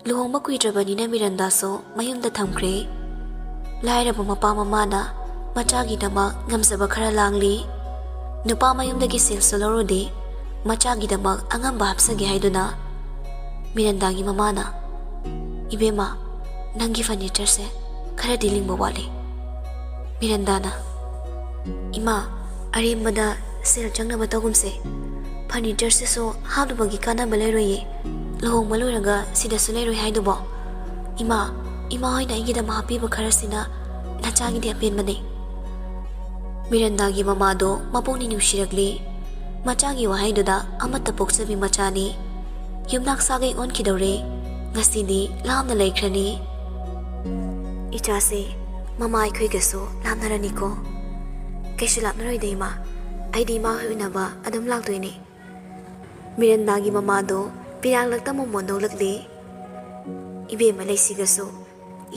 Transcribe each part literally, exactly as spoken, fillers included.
ꯂꯨꯍꯣꯡꯕ ꯀꯨꯏꯗ꯭ꯔꯕꯅꯤꯅ ꯃꯤꯔꯟꯗꯥꯁꯨ ꯃꯌꯨꯝꯗ ꯊꯝꯈ꯭ꯔꯦ꯫ ꯂꯥꯏꯔꯕ ꯃꯄꯥ ꯃꯃꯥꯅ ꯃꯆꯥꯒꯤꯗꯃꯛ ꯉꯝꯖꯕ ꯈꯔ ꯂꯥꯡꯂꯤ꯫ ꯅꯨꯄꯥ ꯃꯌꯨꯝꯗꯒꯤ ꯁꯦꯜꯁꯨ ꯂꯧꯔꯨꯗꯦ, ꯃꯆꯥꯒꯤꯗꯃꯛ ꯑꯉꯝꯕ ꯍꯥꯞꯆꯒꯦ ꯍꯥꯏꯗꯨꯅ ꯃꯤꯔꯟꯗꯥꯒꯤ ꯃꯃꯥꯅ, "ꯏꯕꯦꯝꯃ, ꯅꯪꯒꯤ ꯐꯔꯅꯤꯆꯔꯁꯦ ꯈꯔꯗꯤ ꯂꯤꯡꯕ ꯋꯥꯠꯂꯤ꯫" ꯃꯤꯔꯟꯗꯥꯅ, "ꯏꯃꯥ, ꯑꯔꯦꯝꯕꯗ ꯁꯦꯜ ꯆꯪꯅꯕ ꯇꯧꯒꯨꯝꯁꯦ꯫ ꯐꯔꯅꯤꯆꯔꯁꯤꯁꯨ ꯍꯥꯞꯂꯨꯕꯒꯤ ꯀꯥꯟꯅꯕ ꯂꯩꯔꯣꯏꯌꯦ꯫ ꯂꯨꯍꯣꯡꯕ ꯂꯣꯏꯔꯒ ꯁꯤꯗꯁꯨ ꯂꯩꯔꯣꯏ ꯍꯥꯏꯗꯨꯕꯣ? ꯏꯃꯥ, ꯏꯃꯥ ꯍꯣꯏꯅ ꯑꯩꯒꯤꯗꯃꯛ ꯍꯥꯞꯄꯤꯕ ꯈꯔꯁꯤꯅ ꯅꯆꯥꯒꯤꯗꯤ ꯑꯄꯦꯟꯕꯅꯦ꯫" ꯃꯤꯔꯟꯗꯥꯒꯤ ꯃꯃꯥꯗꯣ ꯃꯄꯨꯛꯅꯤꯡ ꯅꯨꯡꯁꯤꯔꯛꯂꯤ꯫ ꯃꯆꯥꯒꯤ ꯋꯥꯍꯩꯗꯨꯗ ꯑꯃꯠꯇ ꯄꯣꯛꯆꯕꯤ ꯃꯆꯥꯅꯤ꯫ ꯌꯨꯝꯅꯥꯛ ꯁꯥꯒꯩ ꯑꯣꯟꯈꯤꯗꯧꯔꯦ꯫ ꯉꯁꯤꯗꯤ ꯂꯥꯞꯅ ꯂꯩꯈ꯭ꯔꯅꯤ꯫ "ꯏꯆꯥꯁꯦ ꯃꯃꯥ ꯑꯩꯈꯣꯏꯒꯁꯨ ꯂꯥꯞꯅꯔꯅꯤꯀꯣ꯫" "ꯀꯩꯁꯨ ꯂꯥꯞꯅꯔꯣꯏꯗ ꯏꯃꯥ, ꯑꯩꯗꯤ ꯏꯃꯥ ꯍꯣꯏ ꯎꯅꯕ ꯑꯗꯨꯝ ꯂꯥꯛꯇꯣꯏꯅꯦ꯫" ꯃꯤꯔꯟꯗꯥꯒꯤ ꯃꯃꯥꯗꯣ ꯄꯤꯔꯥꯡꯂꯛꯇ ꯃꯣꯃꯣꯟ ꯅꯣꯛꯂꯛꯂꯤ꯫ "ꯏꯕꯦꯝꯃ ꯂꯩꯁꯤꯒꯁꯨ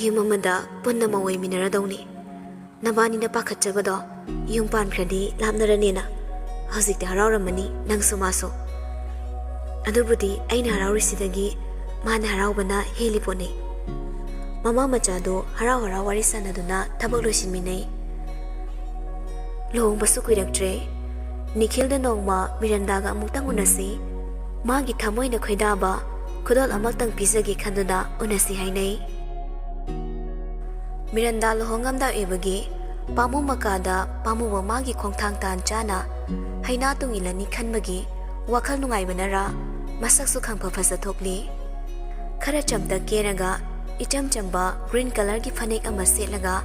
ꯌꯨꯝ ꯑꯃꯗ ꯄꯨꯟꯅ ꯃꯧ ꯑꯣꯏꯃꯤꯟꯅꯔꯗꯧꯅꯤ꯫ ꯅꯕꯥꯅꯤꯅ ꯄꯥꯈꯠꯆꯕꯗꯣ ꯌꯨꯝ ꯄꯥꯟꯈ꯭ꯔꯗꯤ ꯂꯥꯞꯅꯔꯅꯦꯅ꯫ ꯍꯧꯖꯤꯛꯇꯤ ꯍꯔꯥꯎꯔꯝꯃꯅꯤ ꯅꯪꯁꯨ ꯃꯥꯁꯨ꯫ ꯑꯗꯨꯕꯨꯗꯤ ꯑꯩꯅ ꯍꯔꯥꯎꯔꯤꯁꯤꯗꯒꯤ ꯃꯥꯅ ꯍꯔꯥꯎꯕꯅ ꯍꯦꯜꯂꯤ ꯄꯣꯠꯅꯤ꯫" ꯃꯃꯥ ꯃꯆꯥꯗꯣ ꯍꯔꯥꯎ ꯍꯔꯥꯎ ꯋꯥꯔꯤ ꯁꯥꯟꯅꯗꯨꯅ ꯊꯕꯛ ꯂꯣꯏꯁꯤꯟꯃꯤꯟꯅꯩ꯫ ꯂꯨꯍꯣꯡꯕꯁꯨ ꯀꯨꯏꯔꯛꯇ꯭ꯔꯦ꯫ ꯅꯤꯈꯤꯜꯗ ꯅꯣꯡꯃ ꯃꯤꯔꯟꯗꯥꯒ ꯑꯃꯨꯛꯇꯪ ꯎꯅꯁꯤ꯫ ꯃꯥꯒꯤ ꯊꯃꯣꯏꯅ ꯈꯣꯏꯗꯥꯕ ꯈꯨꯗꯣꯜ ꯑꯃꯛꯇꯪ ꯄꯤꯖꯒꯦ ꯈꯟꯗꯨꯅ ꯎꯅꯁꯤ ꯍꯥꯏꯅꯩ꯫ ꯃꯤꯔꯟꯗꯥ ꯂꯨꯍꯣꯡꯉꯝꯗꯥꯏ ꯑꯣꯏꯕꯒꯤ ꯄꯥꯃꯨ ꯃꯀꯥꯗ ꯄꯥꯃꯨꯕ ꯃꯥꯒꯤ ꯈꯣꯡꯊꯥꯡ ꯇꯥꯟ ꯆꯥꯅ ꯍꯩꯅꯥ ꯇꯨꯡ ꯏꯜꯂꯅꯤ ꯈꯟꯕꯒꯤ ꯋꯥꯈꯜ ꯅꯨꯡꯉꯥꯏꯕꯅꯔꯥ ꯃꯁꯛꯁꯨ ꯈꯪꯐ ꯐꯖ ꯊꯣꯛꯂꯤ꯫ ꯈꯔ ꯆꯝꯇꯛ ꯀꯦꯔꯒ ꯏꯆꯝ ꯆꯝꯕ green colourꯒꯤ ꯐꯅꯦꯛ ꯑꯃ ꯁꯦꯠꯂꯒ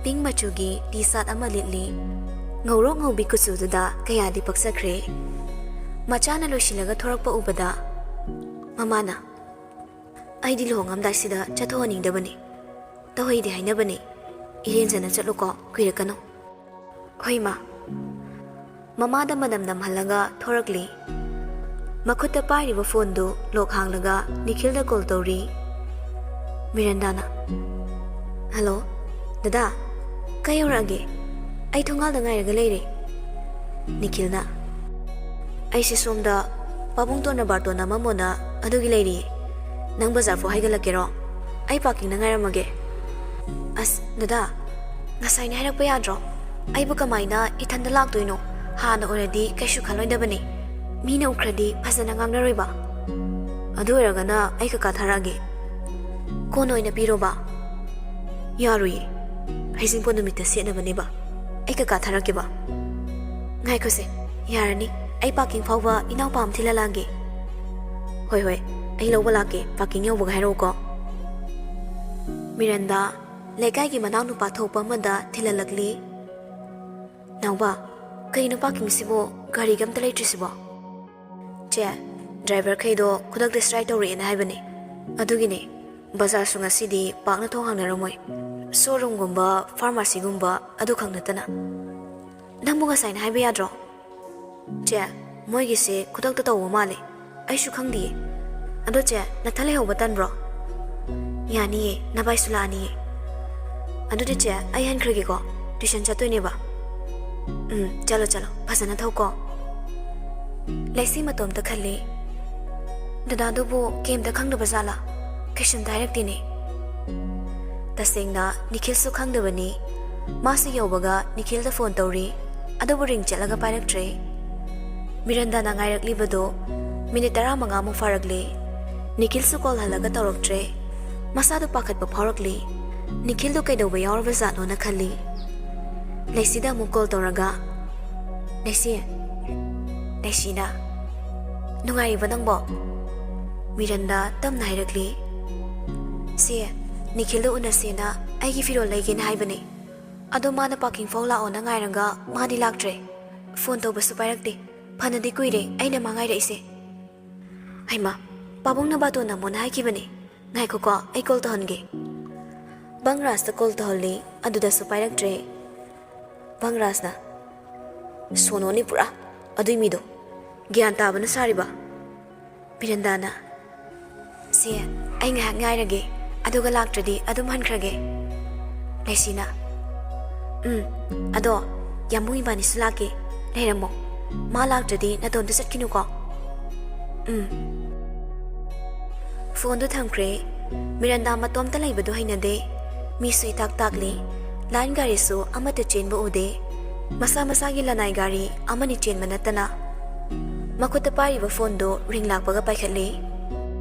pink ꯃꯆꯨꯒꯤ T-shirt ꯑꯃ ꯂꯤꯠꯂꯤ꯫ ꯉꯧꯔꯣꯛ ꯉꯧꯕꯤ ꯀꯨꯆꯨꯗꯨꯗ ꯀꯌꯥꯗꯤ ꯄꯛꯆꯈ꯭ꯔꯦ꯫ ꯃꯆꯥꯅ ꯂꯣꯏꯁꯤꯜꯂꯒ ꯊꯣꯔꯛꯄ ꯎꯕꯗ ꯃꯃꯥꯅ, "ꯑꯩꯗꯤ ꯂꯨꯍꯣꯡꯉꯝꯗꯥꯏꯁꯤꯗ ꯆꯠꯊꯣꯛꯍꯟꯅꯤꯡꯗꯕꯅꯤ꯫ ꯇꯧꯍꯩꯗꯦ ꯍꯥꯏꯅꯕꯅꯤ꯫ ꯏꯔꯦꯟꯖꯅ ꯆꯠꯂꯨꯀꯣ, ꯀꯨꯏꯔꯛꯀꯅꯨ꯫" "ꯍꯣꯏ ꯃꯥ꯫" ꯃꯃꯥꯗ ꯃꯅꯝ ꯅꯝꯍꯜꯂꯒ ꯊꯣꯔꯛꯂꯤ꯫ ꯃꯈꯨꯠꯇ ꯄꯥꯏꯔꯤꯕ phoneꯗꯨ lock ꯍꯥꯡꯂꯒ ꯅꯤꯈꯤꯜꯗ call ꯇꯧꯔꯤ꯫ ꯃꯤꯔꯟꯗꯥꯅ, "Hello, ꯗꯗꯥ, ꯀꯩ ꯌꯧꯔꯛꯑꯒꯦ? ꯑꯩ ꯊꯣꯡꯒꯥꯜꯗ ꯉꯥꯏꯔꯒ ꯂꯩꯔꯦ꯫" ꯅꯤꯈꯤꯜꯅ, "ꯑꯩꯁꯦ ꯁꯣꯝꯗ ꯄꯥꯕꯨꯡ ꯇꯣꯟꯅ ꯕꯥꯔꯇꯣꯟ ꯑꯃ ꯃꯣꯟꯅ ꯑꯗꯨꯒꯤ ꯂꯩꯔꯤꯌꯦ꯫ ꯅꯪ ꯕꯖꯥꯔ ꯐꯥꯎ ꯍꯥꯏꯒꯠꯂꯛꯀꯦꯔꯣ? ꯑꯩ ꯄꯥꯔꯀꯤꯡꯗ ꯉꯥꯏꯔꯝꯃꯒꯦ꯫ ꯑꯁ ꯗꯗꯥ, ꯉꯁꯥꯏꯅ ꯍꯥꯏꯔꯛꯄ ꯌꯥꯗ꯭ꯔꯣ? ꯑꯩꯕꯨ ꯀꯃꯥꯏꯅ ꯏꯊꯟꯗ ꯂꯥꯛꯇꯣꯏꯅꯣ? ꯍꯥꯟꯅ ꯑꯣꯏꯔꯗꯤ ꯀꯩꯁꯨ ꯈꯜꯂꯣꯏꯗꯕꯅꯤ꯫ ꯃꯤꯅ ꯎꯈ꯭ꯔꯗꯤ ꯐꯖꯅ ꯉꯥꯡꯅꯔꯣꯏꯕ꯫ ꯑꯗꯨ ꯑꯣꯏꯔꯒꯅ ꯑꯩ ꯀꯀꯥ ꯊꯥꯔꯛꯑꯒꯦ꯫ ꯀꯣꯟꯅ ꯑꯣꯏꯅ ꯄꯤꯔꯣꯕ꯫ ꯌꯥꯔꯣꯏꯌꯦ, ꯍꯩꯖꯤꯡꯄꯣꯠ ꯅꯨꯃꯤꯠꯇ ꯁꯦꯠꯅꯕꯅꯦꯕ꯫ ꯑꯩ ꯀꯀꯥ ꯊꯥꯔꯛꯀꯦꯕ꯫ ꯉꯥꯏꯈꯣꯁꯦ, ꯌꯥꯔꯅꯤ꯫ ꯑꯩ ꯄꯥꯔꯀꯤꯡ ꯐꯥꯎꯕ ꯏꯅꯥꯎꯄꯥ ꯑꯃ ꯊꯤꯜꯂ ꯂꯥꯛꯑꯒꯦ꯫ ꯍꯣꯏ ꯍꯣꯏ, ꯑꯩ ꯂꯧꯕ ꯂꯥꯛꯀꯦ꯫ ꯄꯥꯔꯀꯤꯡ ꯌꯧꯕꯒ ꯍꯥꯏꯔꯛꯎꯀꯣ꯫ ꯃꯤꯔꯟꯗꯥ ꯂꯩꯀꯥꯏꯒꯤ ꯃꯅꯥꯎꯅꯨꯄꯥ ꯊꯣꯛꯄ ꯑꯃꯗ ꯊꯤꯜꯍꯜꯂꯛꯂꯤ꯫ ꯅꯥꯎꯕ, ꯀꯩꯅꯣ ꯄꯥꯔꯀꯤꯡꯁꯤꯕꯣ? ꯒꯥꯔꯤꯒ ꯑꯝꯇ ꯂꯩꯇ꯭ꯔꯤꯁꯤꯕꯣ? ꯆꯦ, ꯗ꯭ꯔꯥꯏꯚꯔꯈꯩꯗꯣ ꯈꯨꯗꯛꯇ ꯁ꯭ꯇ꯭ꯔꯥꯏꯛ ꯇꯧꯔꯛꯑꯦꯅ ꯍꯥꯏꯕꯅꯦ꯫ ꯑꯗꯨꯒꯤꯅꯦ, ꯕꯖꯥꯔꯁꯨ ꯉꯁꯤꯗꯤ ꯄꯥꯛꯅ ꯊꯣꯡ ꯍꯥꯡꯅꯔꯝꯃꯣꯏ꯫ ꯁꯣꯔꯨꯝꯒꯨꯝꯕ, ꯐꯥꯔꯃꯥꯁꯤꯒꯨꯝꯕ ꯑꯗꯨꯈꯛ ꯅꯠꯇꯅ꯫ ꯅꯪꯕꯨ ꯉꯁꯥꯏꯅ ꯍꯥꯏꯕ ꯌꯥꯗ꯭ꯔꯣ? ꯆꯦ, ꯃꯣꯏꯒꯤꯁꯦ ꯈꯨꯗꯛꯇ ꯇꯧꯕ ꯃꯥꯜꯂꯦ꯫ ꯑꯩꯁꯨ ꯈꯪꯗꯤꯌꯦ꯫ ꯑꯗꯣ ꯆꯦ, ꯅꯊꯟ ꯂꯩꯍꯧꯕ ꯇꯟꯕ꯭ꯔꯣ? ꯌꯥꯅꯤꯌꯦ, ꯅꯕꯥꯏꯁꯨ ꯂꯥꯛꯑꯅꯤꯌꯦ꯫ ꯑꯗꯨꯗꯤ ꯆꯦ, ꯑꯩ ꯍꯟꯈ꯭ꯔꯒꯦꯀꯣ, ꯇ꯭ꯌꯨꯁꯟ ꯆꯠꯇꯣꯏꯅꯦꯕ꯫ ꯎꯝ, ꯆꯠꯂꯣ ꯆꯠꯂꯣ, ꯐꯖꯅ ꯊꯧꯀꯣ꯫ ꯂꯩꯁꯤ ꯃꯇꯣꯝꯇ ꯈꯜꯂꯤ, ꯗꯗꯥꯗꯨꯕꯨ ꯀꯩꯝꯇ ꯈꯪꯗꯕ ꯖꯥꯠꯂꯥ? ꯀꯩꯁꯨꯝꯇ ꯍꯥꯏꯔꯛꯇꯦꯅꯦ꯫ ꯇꯁꯦꯡꯅ ꯅꯤꯈꯤꯜꯁꯨ ꯈꯪꯗꯕꯅꯤ꯫ ꯃꯥꯁꯨ ꯌꯧꯕꯒ ꯅꯤꯈꯤꯜꯗ ꯐꯣꯟ ꯇꯧꯔꯤ, ꯑꯗꯨꯕꯨ ꯔꯤꯡ ꯆꯠꯂꯒ ꯄꯥꯏꯔꯛꯇ꯭ꯔꯦ꯫ ꯃꯤꯔꯟꯗꯥꯅ ꯉꯥꯏꯔꯛꯂꯤꯕꯗꯨ ꯃꯤꯅꯤꯠ ꯇꯔꯥꯃꯉꯥꯃꯨꯛ ꯐꯥꯔꯛꯂꯦ꯫ ꯅꯤꯈꯤꯜꯁꯨ ꯀꯣꯜ ꯍꯜꯂꯒ ꯇꯧꯔꯛꯇ꯭ꯔꯦ꯫ ꯃꯁꯥꯗꯨ ꯄꯥꯈꯠꯄ ꯐꯥꯎꯔꯛꯂꯤ꯫ ꯅꯤꯈꯤꯜꯗꯨ ꯀꯩꯗꯧꯕ ꯌꯥꯎꯔꯕꯖꯥꯠꯅꯣꯅ ꯈꯜꯂꯤ꯫ ꯂꯩꯁꯤꯗ ꯑꯃꯨꯛ ꯀꯣꯜ ꯇꯧꯔꯒ, "ꯂꯩꯁꯤ, ꯂꯩꯁꯤꯅ, ꯅꯨꯡꯉꯥꯏꯔꯤꯕꯣ ꯅꯪꯕꯣ?" ꯃꯤꯔꯟꯗꯥ ꯇꯞꯅ ꯍꯥꯏꯔꯛꯂꯤ꯫ "ꯁꯦ, ꯅꯤꯈꯤꯜꯗꯣ ꯎꯅꯁꯦꯅ ꯑꯩꯒꯤ ꯐꯤꯔꯣꯜ ꯂꯩꯒꯦꯅ ꯍꯥꯏꯕꯅꯦ꯫ ꯑꯗꯣ ꯃꯥꯅ ꯄꯥꯔꯀꯤꯡ ꯐꯥꯎ ꯂꯥꯛꯑꯣꯅ ꯉꯥꯏꯔꯒ ꯃꯥꯗꯤ ꯂꯥꯛꯇ꯭ꯔꯦ꯫ ꯐꯣꯟ ꯇꯧꯕꯁꯨ ꯄꯥꯏꯔꯛꯇꯦ꯫ ꯐꯅꯗꯤ ꯀꯨꯏꯔꯦ ꯑꯩꯅ ꯃꯥ ꯉꯥꯏꯔꯛꯏꯁꯦ꯫ ꯍꯩꯃꯥ, ꯄꯥꯕꯨꯡꯅ ꯕꯥꯇꯣꯟ ꯅꯝꯃꯣꯅ ꯍꯥꯏꯈꯤꯕꯅꯦ꯫ ꯉꯥꯏꯈꯣꯀꯣ, ꯑꯩ ꯀꯣꯜ ꯇꯧꯍꯟꯒꯦ꯫" ꯕꯪꯔꯥꯖꯇ ꯀꯣꯜ ꯇꯧꯍꯜꯂꯤ, ꯑꯗꯨꯗꯁꯨ ꯄꯥꯏꯔꯛꯇ꯭ꯔꯦ꯫ ꯕꯪꯔꯥꯖꯅ, "ꯁꯣꯅꯣꯅꯤ ꯄꯨꯔꯥ, ꯑꯗꯨꯏ ꯃꯤꯗꯣ꯫ ꯒ꯭ꯌꯥꯟ ꯇꯥꯕꯅ ꯁꯥꯔꯤꯕ꯫" ꯃꯤꯔꯟꯗꯥꯅ, "ꯁꯦ, ꯑꯩ ꯉꯥꯏꯍꯥꯛ ꯉꯥꯏꯔꯒꯦ, ꯑꯗꯨꯒ ꯂꯥꯛꯇ꯭ꯔꯗꯤ ꯑꯗꯨꯝ ꯍꯟꯈ꯭ꯔꯒꯦ꯫" ꯂꯩꯁꯤꯅ, "ꯎꯝ, ꯑꯗꯣ ꯌꯥꯝꯕꯨꯡ ꯏꯕꯥꯅꯤꯁꯨ ꯂꯥꯛꯀꯦ, ꯂꯩꯔꯝꯃꯣ꯫ ꯃꯥ ꯂꯥꯛꯇ꯭ꯔꯗꯤ ꯅꯇꯣꯝꯇ ꯆꯠꯈꯤꯅꯨꯀꯣ꯫" "ꯎꯝ꯫" ꯐꯣꯟꯗꯨ ꯊꯝꯈ꯭ꯔꯦ꯫ ꯃꯤꯔꯟꯗꯥ ꯃꯇꯣꯝꯇ ꯂꯩꯕꯗꯨ ꯍꯩꯅꯗꯦ꯫ ꯃꯤꯁꯨ ꯏꯇꯥꯛ ꯇꯥꯛꯂꯤ꯫ ꯂꯥꯏꯟ ꯒꯥꯔꯤꯁꯨ ꯑꯃꯠꯇ ꯆꯦꯟꯕ ꯎꯗꯦ꯫ ꯃꯁꯥ ꯃꯁꯥꯒꯤ ꯂꯅꯥꯏ ꯒꯥꯔꯤ ꯑꯃꯅꯤ ꯆꯦꯟꯕ ꯅꯠꯇꯅ꯫ ꯃꯈꯨꯠꯇ ꯄꯥꯏꯔꯤꯕ ꯐꯣꯟꯗꯨ ꯔꯤꯡ ꯂꯥꯛꯄꯒ ꯄꯥꯏꯈꯠꯂꯤ꯫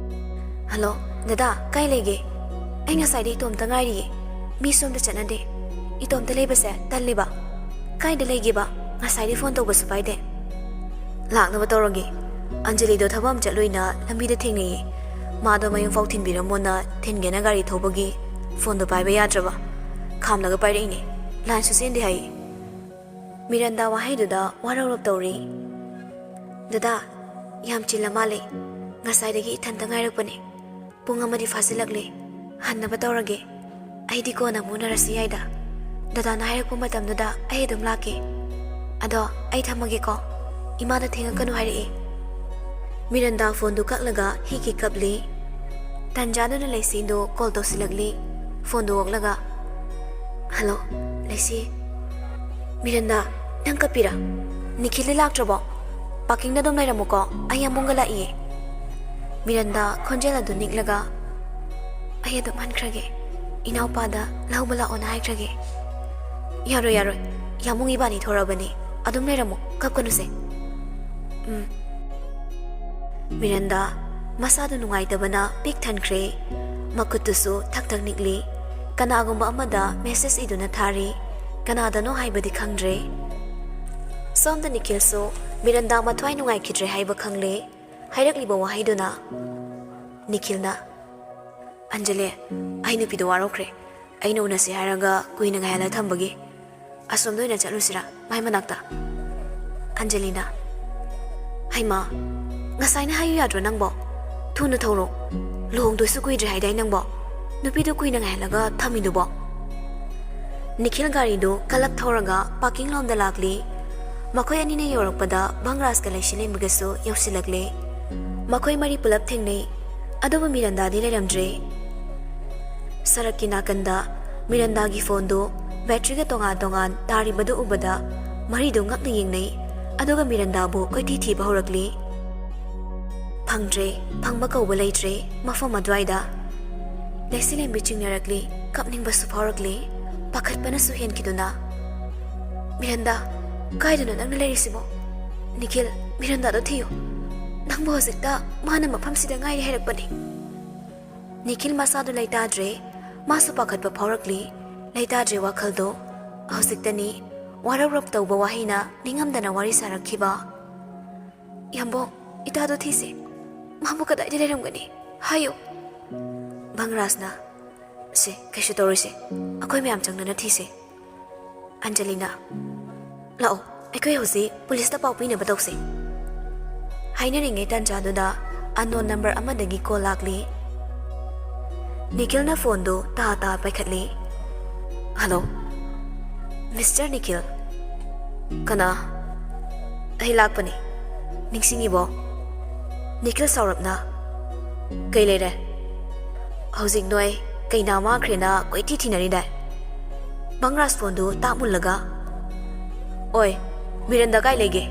"ꯍꯜꯂꯣ, ꯗꯗꯥ, ꯀꯥꯏ ꯂꯩꯒꯦ? ꯑꯩ ꯉꯁꯥꯏꯗ ꯏꯇꯣꯝꯇ ꯉꯥꯏꯔꯤꯌꯦ꯫ ꯃꯤꯁꯨ ꯑꯝꯇ ꯆꯠꯅꯗꯦ꯫ ꯏꯇꯣꯝꯇ ꯂꯩꯕꯁꯦ ꯇꯜꯂꯤꯕ꯫ ꯀꯥꯏꯗ ꯂꯩꯒꯦꯕ? ꯉꯁꯥꯏꯗꯤ ꯐꯣꯟ ꯇꯧꯕꯁꯨ ꯄꯥꯏꯗꯦ꯫" "ꯂꯥꯛꯅꯕ ꯇꯧꯔꯒꯦ꯫ ꯑꯟꯖꯂꯤꯗꯣ ꯊꯕꯛ ꯑꯃ ꯆꯠꯂꯨꯏꯅ ꯂꯝꯕꯤꯗ ꯊꯦꯡꯅꯩꯌꯦ꯫ ꯃꯥꯗꯣ ꯃꯌꯨꯝꯐꯥꯎ ꯊꯤꯟꯕꯤꯔꯝꯃꯣꯅ ꯊꯤꯟꯒꯦꯅ ꯒꯥꯔꯤ ꯊꯧꯕꯒꯤ ꯐꯣꯟꯗꯣ ꯄꯥꯏꯕ ꯌꯥꯗ꯭ꯔꯕ꯫ ꯈꯥꯝꯂꯒ ꯄꯥꯏꯔꯛꯏꯅꯦ꯫ ꯂꯥꯏꯟꯁꯨ ꯆꯦꯟꯗꯦ ꯍꯥꯏꯌꯦ꯫" ꯃꯤꯔꯟꯗꯥ ꯋꯥꯍꯩꯗꯨꯗ ꯋꯥꯔꯧꯔꯞ ꯇꯧꯔꯤ꯫ "ꯗꯗꯥ, ꯌꯥꯝ ꯆꯤꯜꯂ ꯃꯥꯜꯂꯦ꯫ ꯉꯁꯥꯏꯗꯒꯤ ꯏꯊꯟꯇ ꯉꯥꯏꯔꯛꯄꯅꯦ꯫ ꯄꯨꯡ ꯑꯃꯗꯤ ꯐꯥꯖꯤꯜꯂꯛꯂꯦ꯫ ꯍꯟꯅꯕ ꯇꯧꯔꯒꯦ꯫ ꯑꯩꯗꯤ ꯀꯣꯟꯅ ꯑꯃꯨꯛ ꯎꯅꯔꯁꯨ ꯌꯥꯏꯗ꯫ ꯗꯗꯥꯅ ꯍꯥꯏꯔꯛꯄ ꯃꯇꯝꯗꯨꯗ ꯑꯩ ꯑꯗꯨꯝ ꯂꯥꯛꯀꯦ꯫ ꯑꯗꯣ ꯑꯩ ꯊꯝꯃꯒꯦꯀꯣ꯫ ꯏꯃꯥꯗ ꯊꯦꯡꯉꯛꯀꯅꯨ ꯍꯥꯏꯔꯛꯑꯦ꯫" ꯃꯤꯔꯟꯗꯥ ꯐꯣꯟꯗꯨ ꯀꯛꯂꯒ ꯍꯤꯛ ꯍꯤꯛ ꯀꯞꯂꯤ꯫ ꯇꯟꯖꯥꯗꯨꯅ ꯂꯩꯁꯤꯗꯨ ꯀꯣꯜ ꯇꯧꯁꯤꯜꯂꯛꯂꯤ꯫ ꯐꯣꯟꯗꯨ ꯑꯣꯛꯂꯒ, "ꯍꯜꯂꯣ, ꯂꯩꯁꯤ꯫ ꯃꯤꯔꯟꯗꯥ, ꯅꯪ ꯀꯞꯄꯤꯔꯥ? ꯅꯤꯈꯤꯜꯗꯤ ꯂꯥꯛꯇ꯭ꯔꯕꯣ? ꯄꯥꯔꯀꯤꯡꯗ ꯑꯗꯨꯝ ꯂꯩꯔꯝꯃꯨꯀꯣ, ꯑꯩ ꯌꯥꯝꯕꯨꯡꯒ ꯂꯥꯛꯏꯌꯦ꯫" ꯃꯤꯔꯟꯗꯥ ꯈꯣꯟꯖꯦꯜ ꯑꯗꯨ ꯅꯤꯛꯂꯒ, "ꯑꯩ ꯑꯗꯨꯝ ꯍꯟꯈ꯭ꯔꯒꯦ꯫ ꯏꯅꯥꯎꯄꯥꯗ ꯂꯧꯕ ꯂꯥꯛꯑꯣꯅ ꯍꯥꯏꯈ꯭ꯔꯒꯦ꯫" "ꯌꯥꯔꯣꯏ, ꯌꯥꯔꯣꯏ꯫ ꯌꯥꯃꯨꯡ ꯏꯕꯥꯅꯤ ꯊꯣꯔꯛꯑꯕꯅꯤ꯫ ꯑꯗꯨꯝ ꯂꯩꯔꯝꯃꯨ, ꯀꯞꯀꯅꯨꯁꯦ꯫" "ꯎꯝ꯫" ꯃꯤꯔꯟꯗꯥ ꯃꯁꯥꯗꯨ ꯅꯨꯡꯉꯥꯏꯇꯕꯅ ꯄꯤꯛ ꯊꯟꯈ꯭ꯔꯦ꯫ ꯃꯈꯨꯠꯇꯨꯁꯨ ꯊꯛ ꯊꯛ ꯅꯤꯛꯂꯤ꯫ ꯀꯅꯥꯒꯨꯝꯕ ꯑꯃꯗ ꯃꯦꯁꯦꯖ ꯏꯗꯨꯅ ꯊꯥꯔꯤ꯫ ꯀꯅꯥꯗꯅꯣ ꯍꯥꯏꯕꯗꯤ ꯈꯪꯗ꯭ꯔꯦ꯫ ꯁꯣꯝꯗ ꯅꯤꯈꯤꯜꯁꯨ ꯃꯤꯔꯟꯗꯥ ꯃꯊ꯭ꯋꯥꯏ ꯅꯨꯡꯉꯥꯏꯈꯤꯗ꯭ꯔꯦ ꯍꯥꯏꯕ ꯈꯪꯂꯦ꯫ ꯍꯥꯏꯔꯛꯂꯤꯕ ꯋꯥꯍꯩꯗꯨꯅ꯫ ꯅꯤꯈꯤꯜꯅ, "ꯑꯟꯖꯂꯤ, ꯑꯩ ꯅꯨꯄꯤꯗꯣ ꯋꯥꯔꯧꯈ꯭ꯔꯦ꯫ ꯑꯩꯅ ꯎꯅꯁꯤ ꯍꯥꯏꯔꯒ ꯀꯨꯏꯅ ꯉꯥꯏꯍꯜꯂ ꯊꯝꯕꯒꯤ꯫ ꯑꯁꯣꯝꯗ ꯑꯣꯏꯅ ꯆꯠꯂꯨꯁꯤꯔꯥ, ꯃꯥꯏ ꯃꯅꯥꯛꯇ?" ꯑꯟꯖꯂꯤꯅ, "ꯍꯩꯃꯥ, ꯉꯁꯥꯏꯅ ꯍꯥꯏꯌꯨ ꯌꯥꯗ꯭ꯔꯣ ꯅꯪꯕꯣ? ꯊꯨꯅ ꯊꯧꯔꯣ꯫ ꯂꯨꯍꯣꯡꯗꯣꯏꯁꯨ ꯀꯨꯏꯗ꯭ꯔꯦ ꯍꯥꯏꯗꯥꯏ ꯅꯪꯕꯣ? ꯅꯨꯄꯤꯗꯣ ꯀꯨꯏꯅ ꯉꯥꯏꯍꯜꯂꯒ ꯊꯝꯃꯤꯗꯨꯕꯣ?" ꯅꯤꯈꯤꯜ ꯒꯥꯔꯤꯗꯨ ꯀꯜꯂꯞ ꯊꯧꯔꯒ ꯄꯥꯔꯀꯤꯡ ꯂꯣꯝꯗ ꯂꯥꯛꯂꯤ꯫ ꯃꯈꯣꯏ ꯑꯅꯤꯅ ꯌꯧꯔꯛꯄꯗ ꯚꯪꯔꯥꯖꯀ ꯂꯩꯁꯤ ꯂꯩꯃꯒꯁꯨ ꯌꯧꯁꯤꯜꯂꯛꯂꯦ꯫ ꯃꯈꯣꯏ ꯃꯔꯤ ꯄꯨꯂꯞ ꯊꯦꯡꯅꯩ, ꯑꯗꯨꯕꯨ ꯃꯤꯔꯟꯗꯥꯗꯤ ꯂꯩꯔꯝꯗ꯭ꯔꯦ꯫ ꯁꯔꯛꯀꯤ ꯅꯥꯀꯟꯗ ꯃꯤꯔꯟꯗꯥꯒꯤ ꯐꯣꯟꯗꯨ ꯕꯦꯇ꯭ꯔꯤꯒ ꯇꯣꯉꯥꯟ ꯇꯣꯉꯥꯟ ꯇꯥꯔꯤꯕꯗꯨ ꯎꯕꯗ ꯃꯔꯤꯗꯨ ꯉꯛꯅ ꯌꯦꯡꯅꯩ, ꯑꯗꯨꯒ ꯃꯤꯔꯟꯗꯥꯕꯨ ꯀꯣꯏꯊꯤ ꯊꯤꯕ ꯍꯧꯔꯛꯂꯤ꯫ ꯐꯪꯗ꯭ꯔꯦ, ꯐꯪꯕ ꯀꯧꯕ ꯂꯩꯇ꯭ꯔꯦ ꯃꯐꯝ ꯑꯗꯨꯋꯥꯏꯗ꯫ ꯂꯩꯆꯤꯂꯦꯝꯕꯤ ꯆꯤꯡꯅꯔꯛꯂꯤ, ꯀꯞꯅꯤꯡꯕꯁꯨ ꯐꯥꯎꯔꯛꯂꯤ, ꯄꯥꯈꯠꯄꯅꯁꯨ ꯍꯦꯟꯈꯤꯗꯨꯅ꯫ "ꯃꯤꯔꯟꯗꯥ, ꯀꯥꯏꯗꯅꯣ ꯅꯪꯅ ꯂꯩꯔꯤꯁꯤꯕꯣ? ꯅꯤꯈꯤꯜ, ꯃꯤꯔꯟꯗꯥꯗꯣ ꯊꯤꯌꯨ꯫ ꯅꯪꯕꯨ ꯍꯧꯖꯤꯛꯇ ꯃꯥꯅ ꯃꯐꯝꯁꯤꯗ ꯉꯥꯏꯔꯤ ꯍꯥꯏꯔꯛꯄꯅꯤ꯫" ꯅꯤꯈꯤꯜ ꯃꯁꯥꯗꯨ ꯂꯩꯇꯥꯗ꯭ꯔꯦ, ꯃꯥꯁꯨ ꯄꯥꯈꯠꯄ ꯐꯥꯎꯔꯛꯂꯤ꯫ ꯂꯩꯇꯥꯗ꯭ꯔꯦ ꯋꯥꯈꯜꯗꯣ꯫ ꯍꯧꯖꯤꯛꯇꯅꯤ ꯋꯥꯔꯧꯔꯞ ꯇꯧꯕ ꯋꯥꯍꯩꯅ ꯅꯤꯡꯉꯝꯗꯅ ꯋꯥꯔꯤ ꯁꯥꯔꯛꯈꯤꯕ꯫ "ꯌꯥꯝꯕꯣ, ꯏꯇꯥꯗꯣ ꯊꯤꯁꯦ꯫ ꯃꯥꯕꯨ ꯀꯗꯥꯏꯗ ꯂꯩꯔꯝꯒꯅꯤ? ꯍꯥꯏꯌꯨ꯫" ꯚꯪꯔꯥꯖꯅ, "ꯁꯦ, ꯀꯩꯁꯨ ꯇꯧꯔꯣꯏꯁꯦ꯫ ꯑꯩꯈꯣꯏ ꯃꯌꯥꯝ ꯆꯪꯗꯅ ꯊꯤꯁꯦ꯫" ꯑꯟꯖꯂꯤꯅ, "ꯂꯥꯛꯑꯣ, ꯑꯩꯈꯣꯏ ꯍꯧꯖꯤꯛ ꯄꯨꯂꯤꯁꯇ ꯄꯥꯎ ꯄꯤꯅꯕ ꯇꯧꯁꯦ꯫" ꯍꯥꯏꯅꯔꯤꯉꯩ ꯇꯥꯟꯖꯥꯗꯨꯗ unknown number ꯑꯃꯗꯒꯤ call ꯂꯥꯛꯂꯤ꯫ ꯅꯤꯈꯤꯜꯅ ꯐꯣꯟꯗꯨ ꯇꯥ ꯇꯥ ꯄꯥꯏꯈꯠꯂꯤ꯫ "Hello, mister Nikhil." "ꯀꯅꯥ?" "ꯑꯩ ꯂꯥꯛꯄꯅꯤ, ꯅꯤꯡꯁꯤꯡꯉꯤꯕꯣ?" ꯅꯤꯈꯤꯜ ꯁꯥꯎꯔꯞꯅ, "ꯀꯩ ꯂꯩꯔꯦ? ꯍꯧꯖꯤꯛ ꯅꯣꯏ ꯀꯩꯅꯥ ꯃꯥꯡꯈ꯭ꯔꯦꯅ ꯀꯣꯏꯊꯤ ꯊꯤꯅꯔꯤꯗꯥꯏ?" ꯚꯪꯔꯥꯖ ꯐꯣꯟꯗꯨ ꯇꯥꯛ ꯃꯨꯜꯂꯒ, "ꯑꯣꯏ, ꯃꯤꯔꯟꯗꯥ ꯀꯥꯏ ꯂꯩꯒꯦ?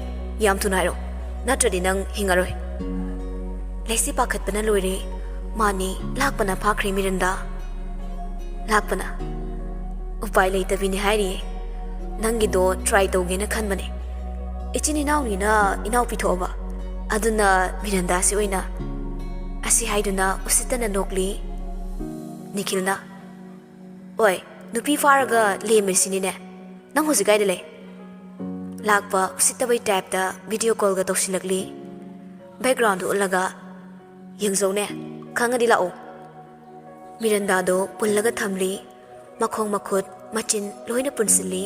ꯌꯥꯝ ꯊꯨꯅ ꯍꯥꯏꯔꯛꯑꯣ, ꯅꯠꯇ꯭ꯔꯗꯤ ꯅꯪ ꯍꯤꯡꯉꯔꯣꯏ꯫" ꯂꯩꯆꯤ ꯄꯥꯈꯠꯄꯅ ꯂꯣꯏꯔꯦ꯫ ꯃꯥꯅꯤ, ꯂꯥꯛꯄꯅ ꯐꯥꯈ꯭ꯔꯦ ꯃꯤꯔꯟꯗꯥ꯫ ꯂꯥꯛꯄꯅ, "ꯎꯄꯥꯏ ꯂꯩꯇꯕꯤꯅꯤ ꯍꯥꯏꯔꯤꯌꯦ꯫ ꯅꯪꯒꯤꯗꯣ try ꯇꯧꯒꯦꯅ ꯈꯟꯕꯅꯦ꯫ ꯏꯆꯤꯟ ꯏꯅꯥꯎꯅꯤꯅ ꯏꯅꯥꯎꯄꯤ ꯊꯣꯛꯑꯕ, ꯑꯗꯨꯅ ꯃꯤꯔꯟꯗꯥꯁꯤ ꯑꯣꯏꯅ꯫" ꯑꯁꯤ ꯍꯥꯏꯗꯨꯅ ꯎꯁꯤꯠꯇꯅ ꯅꯣꯛꯂꯤ꯫ ꯅꯤꯈꯤꯜꯅ, "ꯑꯣꯏ, ꯅꯨꯄꯤ ꯐꯥꯔꯒ ꯂꯦꯝꯃꯤꯁꯤꯅꯤꯅꯦ꯫ ꯅꯪ ꯍꯧꯖꯤꯛ ꯀꯥꯏꯗ ꯂꯩ?" ꯂꯥꯛꯄ ꯎꯁꯤꯠꯇꯕꯩ typeꯇ video callꯒ ꯇꯧꯁꯤꯜꯂꯛꯂꯤ꯫ Backgroundꯗꯨ ꯎꯠꯂꯒ, "ꯌꯦꯡꯖꯧꯅꯦ, ꯈꯪꯉꯗꯤ ꯂꯥꯛꯑꯣ꯫" ꯃꯤꯔꯟꯗꯥꯗꯣ ꯄꯨꯜꯂꯒ ꯊꯝꯂꯤ꯫ ꯃꯈꯣꯡ ꯃꯈꯨꯠ ꯃꯆꯤꯟ ꯂꯣꯏꯅ ꯄꯨꯟꯁꯤꯜꯂꯤ꯫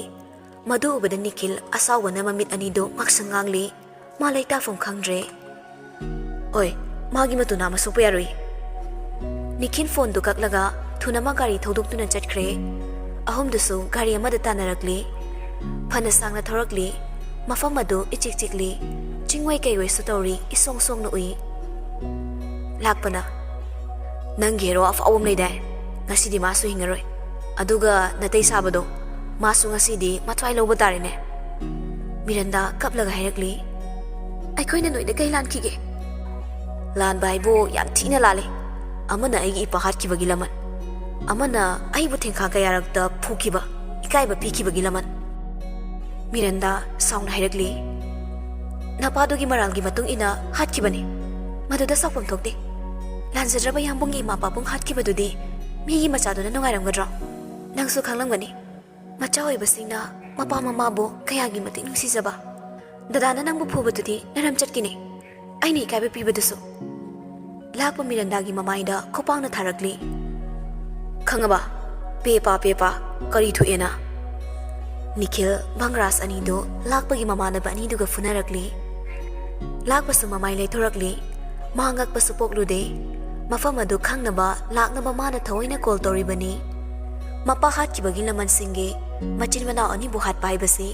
ꯃꯗꯨ ꯎꯕꯗ ꯅꯤꯈꯤꯜ ꯑꯁꯥꯎꯕꯅ ꯃꯃꯤꯠ ꯑꯅꯤꯗꯨ ꯉꯥꯛꯁꯪ ꯉꯥꯡꯂꯤ꯫ ꯃꯥ ꯂꯩꯇꯥꯐꯝ ꯈꯪꯗ꯭ꯔꯦ꯫ "ꯑꯣꯏ, ꯃꯥꯒꯤ ꯃꯇꯨ ꯅꯥꯝꯃ ꯁꯣꯛꯄ ꯌꯥꯔꯣꯏ꯫" ꯅꯤꯈꯤꯜ ꯐꯣꯟꯗꯨ ꯀꯛꯂꯒ ꯊꯨꯅꯃꯛ ꯒꯥꯔꯤ ꯊꯧꯗꯣꯛꯇꯨꯅ ꯆꯠꯈ꯭ꯔꯦ꯫ ꯑꯍꯨꯝꯗꯨꯁꯨ ꯒꯥꯔꯤ ꯑꯃꯗ ꯇꯥꯟꯅꯔꯛꯂꯤ꯫ ꯐꯅ ꯁꯥꯡꯅ ꯊꯧꯔꯛꯂꯤ꯫ ꯃꯐꯝ ꯑꯗꯨ ꯏꯆꯤꯛ ꯆꯤꯛꯂꯤ꯫ ꯆꯤꯡꯋꯥꯏ ꯀꯩꯋꯥꯏꯁꯨ ꯇꯧꯔꯤ, ꯏꯁꯣꯡ ꯁꯣꯡꯅ ꯎꯏ꯫ ꯂꯥꯛꯄꯅ, "ꯅꯪꯒꯤ ꯍꯦꯔꯣ ꯑꯐꯥꯎꯕ ꯑꯃ ꯂꯩꯗꯥꯏ? ꯉꯁꯤꯗꯤ ꯃꯥꯁꯨ ꯍꯤꯡꯉꯔꯣꯏ꯫ ꯑꯗꯨꯒ ꯅꯥꯇꯩ ꯁꯥꯕꯗꯣ, ꯃꯥꯁꯨ ꯉꯁꯤꯗꯤ ꯃꯊ꯭ꯋꯥꯏ ꯂꯧꯕ ꯇꯥꯔꯦꯅꯦ꯫" ꯃꯤꯔꯟꯗꯥ ꯀꯞꯂꯒ ꯍꯥꯏꯔꯛꯂꯤ꯫ "ꯑꯩꯈꯣꯏꯅ ꯅꯣꯏꯗ ꯀꯩ ꯂꯥꯟꯈꯤꯒꯦ?" ꯂꯥꯟꯕ ꯍꯥꯏꯕꯨ ꯌꯥꯝ ꯊꯤꯅ ꯂꯥꯜꯂꯦ꯫ ꯑꯃꯅ ꯑꯩꯒꯤ ꯏꯄꯥ ꯍꯥꯠꯈꯤꯕꯒꯤ ꯂꯃꯟ, ꯑꯃꯅ ꯑꯩꯕꯨ ꯊꯦꯡꯈꯥ ꯀꯌꯥꯔꯛꯇ ꯐꯨꯈꯤꯕ, ꯏꯀꯥꯏꯕ ꯄꯤꯈꯤꯕꯒꯤ ꯂꯃꯟ꯫ ꯃꯤꯔꯟꯗꯥ ꯁꯥꯎꯅ ꯍꯥꯏꯔꯛꯂꯤ, "ꯅꯄꯥꯗꯨꯒꯤ ꯃꯔꯥꯜꯒꯤ ꯃꯇꯨꯡ ꯏꯟꯅ ꯍꯥꯠꯈꯤꯕꯅꯤ꯫ ꯃꯗꯨꯗ ꯁꯥꯎꯐꯝ ꯊꯣꯛꯇꯦ꯫ ꯂꯥꯟꯖꯗ꯭ꯔꯕ ꯌꯥꯝꯕꯨꯡꯒꯤ ꯏꯃꯥ ꯄꯥꯕꯨꯡ ꯍꯥꯠꯈꯤꯕꯗꯨꯗꯤ ꯃꯤꯒꯤ ꯃꯆꯥꯗꯨꯅ ꯅꯨꯡꯉꯥꯏꯔꯝꯒꯗ꯭ꯔꯣ? ꯅꯪꯁꯨ ꯈꯪꯂꯝꯒꯅꯤ, ꯃꯆꯥ ꯑꯣꯏꯕꯁꯤꯡꯅ ꯃꯄꯥ ꯃꯃꯥꯕꯨ ꯀꯌꯥꯒꯤ ꯃꯇꯤꯛ ꯅꯨꯡꯁꯤꯖꯕ꯫ ꯗꯗꯥꯅ ꯅꯪꯕꯨ ꯐꯨꯕꯗꯨꯗꯤ ꯅꯔꯝꯆꯠꯀꯤꯅꯤ꯫ ꯑꯩꯅ ꯏꯀꯥꯏꯕ ꯄꯤꯕꯗꯨꯁꯨ꯫" ꯂꯥꯛꯄ ꯃꯤꯔꯟꯗꯥꯒꯤ ꯃꯃꯥꯏꯗ ꯈꯨꯄꯥꯛꯅ ꯊꯥꯔꯛꯂꯤ꯫ "ꯈꯪꯉꯕ? ꯄꯦꯄꯥ, ꯄꯦꯄꯥ, ꯀꯔꯤ ꯊꯣꯛꯑꯦꯅ?" ꯅꯤꯈꯤꯜ, ꯕꯪꯒ꯭ꯔꯥꯁ ꯑꯅꯤꯗꯨ ꯂꯥꯛꯄꯒꯤ ꯃꯃꯥꯟꯅꯕ ꯑꯅꯤꯗꯨꯒ ꯐꯨꯅꯔꯛꯂꯤ꯫ ꯂꯥꯛꯄꯁꯨ ꯃꯃꯥꯏ ꯂꯩꯊꯣꯔꯛꯂꯤ꯫ ꯃꯥ ꯉꯛꯄꯁꯨ ꯄꯣꯛꯂꯨꯗꯦ꯫ ꯃꯐꯝ ꯑꯗꯨ ꯈꯪꯅꯕ ꯂꯥꯛꯅꯕ ꯃꯥꯅ ꯊꯑꯣꯏꯅ ꯀꯣꯜ ꯇꯧꯔꯤꯕꯅꯤ꯫ ꯃꯄꯥ ꯍꯥꯠꯈꯤꯕꯒꯤ ꯂꯃꯟꯁꯤꯡꯒꯤ ꯃꯆꯤꯟ ꯃꯅꯥꯎ ꯑꯅꯤꯕꯨ ꯍꯥꯠꯄ ꯍꯥꯏꯕꯁꯤ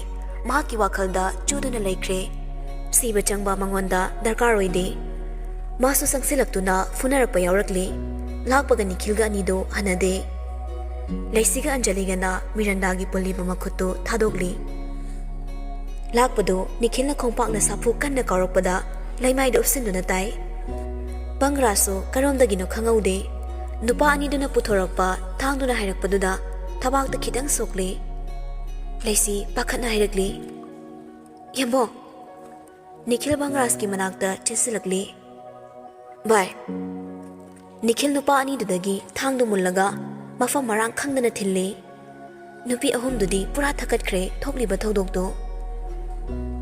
ꯃꯍꯥꯛꯀꯤ ꯋꯥꯈꯜꯗ ꯆꯨꯗꯨꯅ ꯂꯩꯈ꯭ꯔꯦ꯫ ꯁꯤꯕ ꯆꯪꯕ ꯃꯉꯣꯟꯗ ꯗꯔꯀꯥꯔ ꯑꯣꯏꯗꯦ꯫ ꯃꯥꯁꯨ ꯆꯪꯁꯤꯜꯂꯛꯇꯨꯅ ꯐꯨꯅꯔꯛꯄ ꯌꯥꯎꯔꯛꯂꯤ꯫ ꯂꯥꯛꯄꯒ ꯅꯤꯈꯤꯜꯒ ꯑꯅꯤꯗꯨ ꯍꯟꯅꯗꯦ꯫ ꯂꯩꯁꯤꯒ ꯑꯟꯖꯂꯤꯒꯅ ꯃꯤꯔꯟꯗꯥꯒꯤ ꯄꯨꯜꯂꯤꯕ ꯃꯈꯨꯠꯇꯨ ꯊꯥꯗꯣꯛꯂꯤ꯫ ꯂꯥꯛꯄꯗꯨ ꯅꯤꯈꯤꯜꯅ ꯈꯣꯡꯄꯥꯛꯅ ꯁꯥꯐꯨ ꯀꯟꯅ ꯀꯥꯎꯔꯛꯄꯗ ꯂꯩꯃꯥꯏꯗ ꯎꯞꯁꯤꯟꯗꯨꯅ ꯇꯥꯏ꯫ ꯕꯪꯒ꯭ꯔꯥꯁꯁꯨ ꯀꯔꯣꯝꯗꯒꯤꯅꯣ ꯈꯪꯍꯧꯗꯦ꯫ ꯅꯨꯄꯥ ꯑꯅꯤꯗꯨꯅ ꯄꯨꯊꯣꯔꯛꯄ ꯊꯥꯡꯗꯨꯅ ꯍꯥꯏꯔꯛꯄꯗꯨꯗ ꯊꯕꯥꯛꯇ ꯈꯤꯇꯪ ꯁꯣꯛꯂꯦ꯫ ꯂꯩꯁꯤ ꯄꯥꯈꯠꯅ ꯍꯥꯏꯔꯛꯂꯤ, "ꯌꯥꯝꯕꯣ!" ꯅꯤꯈꯤꯜ ꯕꯪꯒ꯭ꯔꯥꯁꯀꯤ ꯃꯅꯥꯛꯇ ꯆꯦꯟꯁꯤꯜꯂꯛꯂꯤ꯫ "ꯚꯥꯏ!" ꯅꯤꯈꯤꯜ ꯅꯨꯄꯥ ꯑꯅꯤꯗꯨꯗꯒꯤ ꯊꯥꯡꯗꯨ ꯃꯨꯜꯂꯒ ꯃꯐꯝ ꯃꯔꯥꯡ ꯈꯪꯗꯅ ꯊꯤꯜꯂꯤ꯫ ꯅꯨꯄꯤ ꯑꯍꯨꯝꯗꯨꯗꯤ ꯄꯨꯔꯥ ꯊꯛꯀꯠꯈ꯭ꯔꯦ ꯊꯣꯛꯂꯤꯕ ꯊꯧꯗꯣꯛꯇꯨ꯫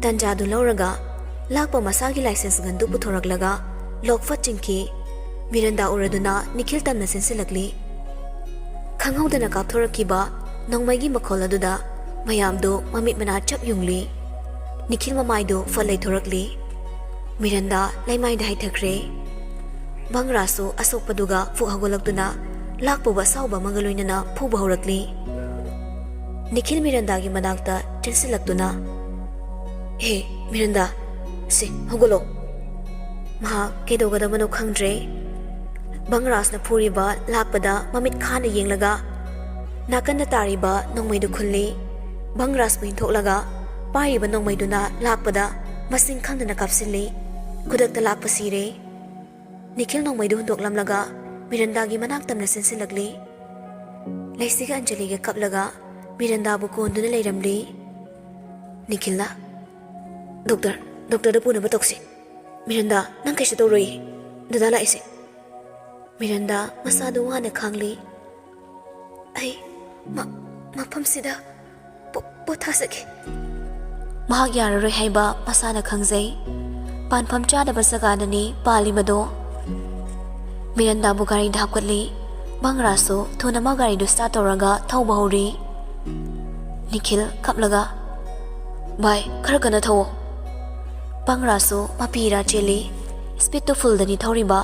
ꯇꯟꯖꯥꯗꯨ ꯂꯧꯔꯒ ꯂꯥꯛꯄ ꯃꯁꯥꯒꯤ ꯂꯥꯏꯁꯦꯟꯁ ꯒꯟꯗꯨ ꯄꯨꯊꯣꯔꯛꯂꯒ ꯂꯣꯛ ꯐꯠ ꯆꯤꯡꯈꯤ꯫ ꯃꯤꯔꯟꯗꯥ ꯎꯔꯗꯨꯅ ꯅꯤꯈꯤꯜ ꯇꯝꯅ ꯆꯦꯟꯁꯤꯜꯂꯛꯂꯤ꯫ ꯈꯪꯍꯧꯗꯅ ꯀꯥꯞꯊꯣꯔꯛꯈꯤꯕ ꯅꯣꯡꯃꯩꯒꯤ ꯃꯈꯣꯜ ꯑꯗꯨꯗ ꯃꯌꯥꯝꯗꯨ ꯃꯃꯤꯠ ꯃꯅꯥ ꯆꯞ ꯌꯨꯡꯂꯤ꯫ ꯅꯤꯈꯤꯜ ꯃꯃꯥꯏꯗꯨ ꯐꯠ ꯂꯩꯊꯣꯔꯛꯂꯤ꯫ ꯃꯤꯔꯟꯗꯥ ꯂꯩꯃꯥꯏꯗ ꯍꯥꯏꯊꯈ꯭ꯔꯦ꯫ ꯕꯪꯒ꯭ꯔꯥꯁꯁꯨ ꯑꯁꯣꯛꯄꯗꯨꯒ ꯐꯨꯛ ꯍꯧꯒꯠꯂꯛꯇꯨꯅ ꯂꯥꯛꯄꯕꯨ ꯑꯁꯥꯎꯕ ꯑꯃꯒ ꯂꯣꯏꯅꯅ ꯐꯨꯕ ꯍꯧꯔꯛꯂꯤ꯫ ꯅꯤꯈꯤꯜ ꯃꯤꯔꯟꯗꯥꯒꯤ ꯃꯅꯥꯛꯇ ꯆꯦꯟꯁꯤꯜꯂꯛꯇꯨꯅ, "ꯍꯦ, ꯃꯤꯔꯟꯗꯥ, ꯁꯦ, ꯍꯧꯒꯠꯂꯣ!" ꯃꯍꯥꯛ ꯀꯩꯗꯧꯒꯗꯕꯅꯣ ꯈꯪꯗ꯭ꯔꯦ꯫ ꯕꯪꯒ꯭ꯔꯥꯁꯅ ꯐꯨꯔꯤꯕ ꯂꯥꯛꯄꯗ ꯃꯃꯤꯠ ꯈꯥꯅ ꯌꯦꯡꯂꯒ ꯅꯥꯀꯟꯗ ꯇꯥꯔꯤꯕ ꯅꯣꯡꯃꯩꯗꯨ ꯈꯨꯜꯂꯤ꯫ ꯕꯪꯒ꯭ꯔꯥꯁꯄꯨ ꯏꯟꯊꯣꯛꯂꯒ ꯄꯥꯏꯔꯤꯕ ꯅꯣꯡꯃꯩꯗꯨꯅ ꯂꯥꯛꯄꯗ ꯃꯁꯤꯡ ꯈꯪꯗꯅ ꯀꯥꯞꯁꯤꯜꯂꯤ꯫ ꯈꯨꯗꯛꯇ ꯂꯥꯛꯄ ꯁꯤꯔꯦ꯫ ꯅꯤꯈꯤꯜ ꯅꯣꯡꯃꯩꯗꯨ ꯍꯨꯟꯗꯣꯛꯂꯝꯂꯒ ꯃꯤꯔꯟꯗꯥꯒꯤ ꯃꯅꯥꯛ ꯇꯝꯅ ꯆꯦꯟꯁꯤꯜꯂꯛꯂꯤ꯫ ꯂꯩꯁꯤꯒ ꯑꯟꯖꯂꯤꯒ ꯀꯞꯂꯒ ꯃꯤꯔꯟꯗꯥꯕꯨ ꯀꯣꯟꯗꯨꯅ ꯂꯩꯔꯝꯂꯤ꯫ ꯅꯤꯈꯤꯜꯅ, "ꯗꯣꯛꯇꯔ, ꯗꯣꯛꯇꯔꯗ ꯄꯨꯅꯕ ꯇꯧꯁꯤ꯫ ꯃꯤꯔꯟꯗꯥ, ꯅꯪ ꯀꯩꯁꯨ ꯇꯧꯔꯣꯏꯌꯦ꯫ ꯗꯗꯥ ꯂꯥꯛꯏꯁꯦ꯫" ꯃꯤꯔꯟꯗꯥ ꯃꯁꯥꯗꯨ ꯋꯥꯅ ꯈꯥꯡꯂꯤ꯫ "ꯑꯩ ꯃ-, ꯃꯐꯝꯁꯤꯗ ꯄꯣ-, ꯄꯣꯊꯥꯖꯒꯦ꯫" ꯃꯍꯥꯛ ꯌꯥꯔꯔꯣꯏ ꯍꯥꯏꯕ ꯃꯁꯥꯅ ꯈꯪꯖꯩ꯫ ꯄꯥꯟꯐꯝ ꯆꯥꯗꯕ ꯖꯒꯥꯗꯅꯤ ꯄꯥꯜꯂꯤꯕꯗꯣ꯫ ꯃꯤꯔꯟꯗꯥꯕꯨ ꯒꯥꯔꯤꯗ ꯍꯥꯞꯀꯠꯂꯤ꯫ ꯕꯪꯒ꯭ꯔꯥꯁꯨ ꯊꯨꯅꯃꯛ ꯒꯥꯔꯤꯗꯨ start ꯇꯧꯔꯒ ꯊꯧꯕ ꯍꯧꯔꯤ꯫ ꯅꯤꯈꯤꯜ ꯀꯞꯂꯒ, "ꯚꯥꯏ, ꯈꯔ ꯀꯟꯅ ꯊꯧꯋꯣ꯫" ꯕꯪꯒ꯭ꯔꯥꯁꯨ ꯃꯄꯤ ꯏꯔꯥ ꯆꯦꯜꯂꯤ꯫ Speedꯇꯨ fullꯗꯅꯤ ꯊꯧꯔꯤꯕ꯫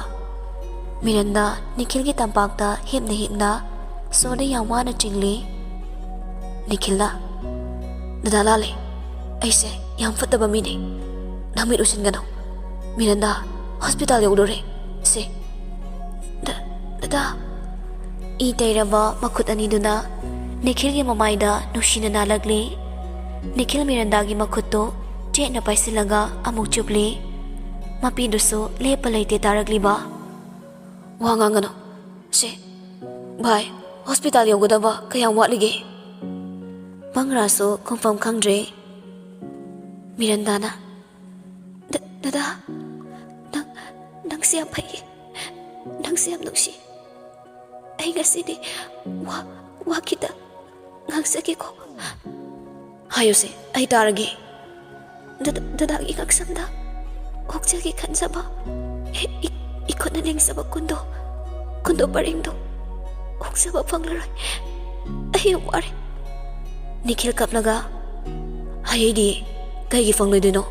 ꯃꯤꯔꯟꯗꯥ ꯅꯤꯈꯤꯜꯒꯤ ꯇꯝꯄꯥꯛꯇ ꯍꯤꯞꯅ ꯍꯤꯞꯅ ꯁꯣꯗ ꯌꯥꯝ ꯋꯥꯅ ꯆꯤꯡꯂꯤ꯫ ꯅꯤꯈꯤꯜꯅ, "ꯗꯗꯥ ꯂꯥꯜꯂꯦ꯫ ꯑꯩꯁꯦ ꯌꯥꯝ ꯐꯠꯇꯕ ꯃꯤꯅꯦ꯫ ꯅꯪ ꯃꯤꯠ ꯎꯁꯤꯟꯒꯅꯨ꯫ ꯃꯤꯔꯟꯗꯥ, ꯍꯣꯁꯄꯤꯇꯥꯜ ꯌꯧꯗꯣꯔꯦ꯫ ꯁꯦ꯫" "ꯗ-, ꯗꯗꯥ꯫" ꯏ ꯇꯩꯔꯕ ꯃꯈꯨꯠ ꯑꯅꯤꯗꯨꯅ ꯅꯤꯈꯤꯜꯒꯤ ꯃꯃꯥꯏꯗ ꯅꯨꯡꯁꯤꯅ ꯅꯥꯜꯂꯛꯂꯤ꯫ ꯅꯤꯈꯤꯜ ꯃꯤꯔꯟꯗꯥꯒꯤ ꯃꯈꯨꯠꯇꯨ ꯆꯦꯠꯅ ꯄꯥꯏꯁꯤꯜꯂꯒ ꯑꯃꯨꯛ ꯆꯨꯞꯂꯤ꯫ ꯃꯄꯤꯗꯨꯁꯨ ꯂꯦꯞꯄ ꯂꯩꯇꯦ ꯇꯥꯔꯛꯂꯤꯕ꯫ "ꯋꯥ ꯉꯥꯡꯒꯅꯨ꯫ ꯁꯦ, ꯚꯥꯏ, ꯍꯣꯁꯄꯤꯇꯥꯜ ꯌꯧꯒꯗꯕ ꯀꯌꯥꯝ ꯋꯥꯠꯂꯤꯒꯦ?" ꯕꯪꯒ꯭ꯔꯥꯁꯨ ꯈꯨꯝꯐꯝ ꯈꯪꯗ꯭ꯔꯦ꯫ ꯃꯤꯔꯟꯗꯥꯅ, "ꯗ-, ꯗꯗꯥ, ꯅꯪ, ꯅꯪꯁꯦ ꯌꯥꯝ ꯐꯩꯌꯦ꯫ ꯅꯪꯁꯦ ꯌꯥꯝ ꯅꯨꯡꯁꯤ꯫ ꯑꯩ ꯉꯁꯤꯗꯤ ꯋꯥ, ꯋꯥ ꯈꯤꯇ ꯉꯥꯡꯖꯒꯦꯀꯣ꯫" "ꯍꯥꯏꯌꯨꯁꯦ, ꯑꯩ ꯇꯥꯔꯒꯦ꯫" "ꯗꯗꯥ-, ꯗꯗꯥꯒꯤ ꯉꯛꯁꯝꯗ ꯑꯣꯛꯆꯒꯦ ꯈꯟꯖꯕ ꯏ-, ꯏ-, ꯏꯈꯨꯠꯅ ꯂꯦꯡꯖꯕ ꯀꯨꯟꯗꯣ, ꯀꯨꯟꯗꯣ ꯄꯔꯦꯡꯗꯣ ꯑꯣꯛꯆꯕ ꯐꯪꯂꯔꯣꯏ꯫ ꯑꯩ ꯌꯥꯝ ꯋꯥꯔꯦ꯫" ꯅꯤꯈꯤꯜ ꯀꯞꯂꯒ, "ꯍꯥꯏꯍꯩꯗꯤ, ꯀꯩꯒꯤ ꯐꯪꯂꯣꯏꯗꯣꯏꯅꯣ?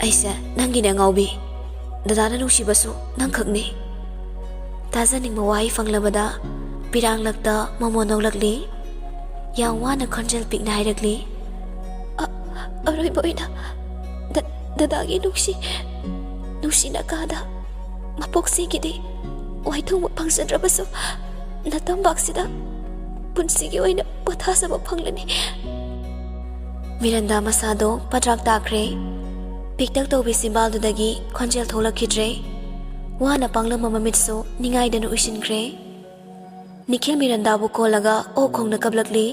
ꯑꯩꯁꯦ ꯅꯪꯒꯤꯅꯦ ꯑꯉꯥꯎꯕꯤ꯫ ꯗꯗꯥꯅ ꯅꯨꯡꯁꯤꯕꯁꯨ ꯅꯪꯈꯛꯅꯤ꯫" ꯇꯥꯖꯅꯤꯡꯕ ꯋꯥꯍꯩ ꯐꯪꯂꯕꯗ ꯄꯤꯔꯥꯡꯂꯛꯇ ꯃꯣꯃꯣꯟ ꯅꯣꯛꯂꯛꯂꯤ꯫ ꯌꯥꯝ ꯋꯥꯅ ꯈꯣꯟꯖꯦꯜ ꯄꯤꯛꯅ ꯍꯥꯏꯔꯛꯂꯤ꯫ "ꯑ-, ꯑꯔꯣꯏꯕ ꯑꯣꯏꯅ ꯗ-, ꯗꯗꯥꯒꯤ ꯅꯨꯡꯁꯤ, ꯅꯨꯡꯁꯤꯅ ꯀꯥꯗ ꯃꯄꯣꯛꯁꯤꯒꯤꯗꯤ ꯋꯥꯏꯊꯣꯡꯕ ꯐꯪꯖꯗ꯭ꯔꯕꯁꯨ ꯅꯇꯝꯄꯥꯛꯁꯤꯗ ꯄꯨꯟꯁꯤꯒꯤ ꯑꯣꯏꯅ ꯄꯣꯊꯥꯖꯕ ꯐꯪꯂꯅꯤ꯫" ꯃꯤꯔꯟꯗꯥ ꯃꯁꯥꯗꯣ ꯄꯗ꯭ꯔꯥꯛ ꯇꯥꯈ꯭ꯔꯦ꯫ ꯄꯤꯛꯇꯛ ꯇꯧꯕꯤ ꯆꯤꯝꯕꯥꯜꯗꯨꯗꯒꯤ ꯈꯣꯟꯖꯦꯜ ꯊꯣꯛꯂꯛꯈꯤꯗ꯭ꯔꯦ꯫ ꯋꯥꯅ ꯄꯥꯡꯂꯝꯕ ꯃꯃꯤꯠꯁꯨ ꯅꯤꯡꯉꯥꯏꯗꯅ ꯎꯏꯁꯤꯟꯈ꯭ꯔꯦ꯫ ꯅꯤꯈꯤꯜ ꯃꯤꯔꯟꯗꯥꯕꯨ ꯀꯣꯜꯂꯒ ꯑꯣꯛ ꯈꯣꯡꯅ ꯀꯞꯂꯛꯂꯤ꯫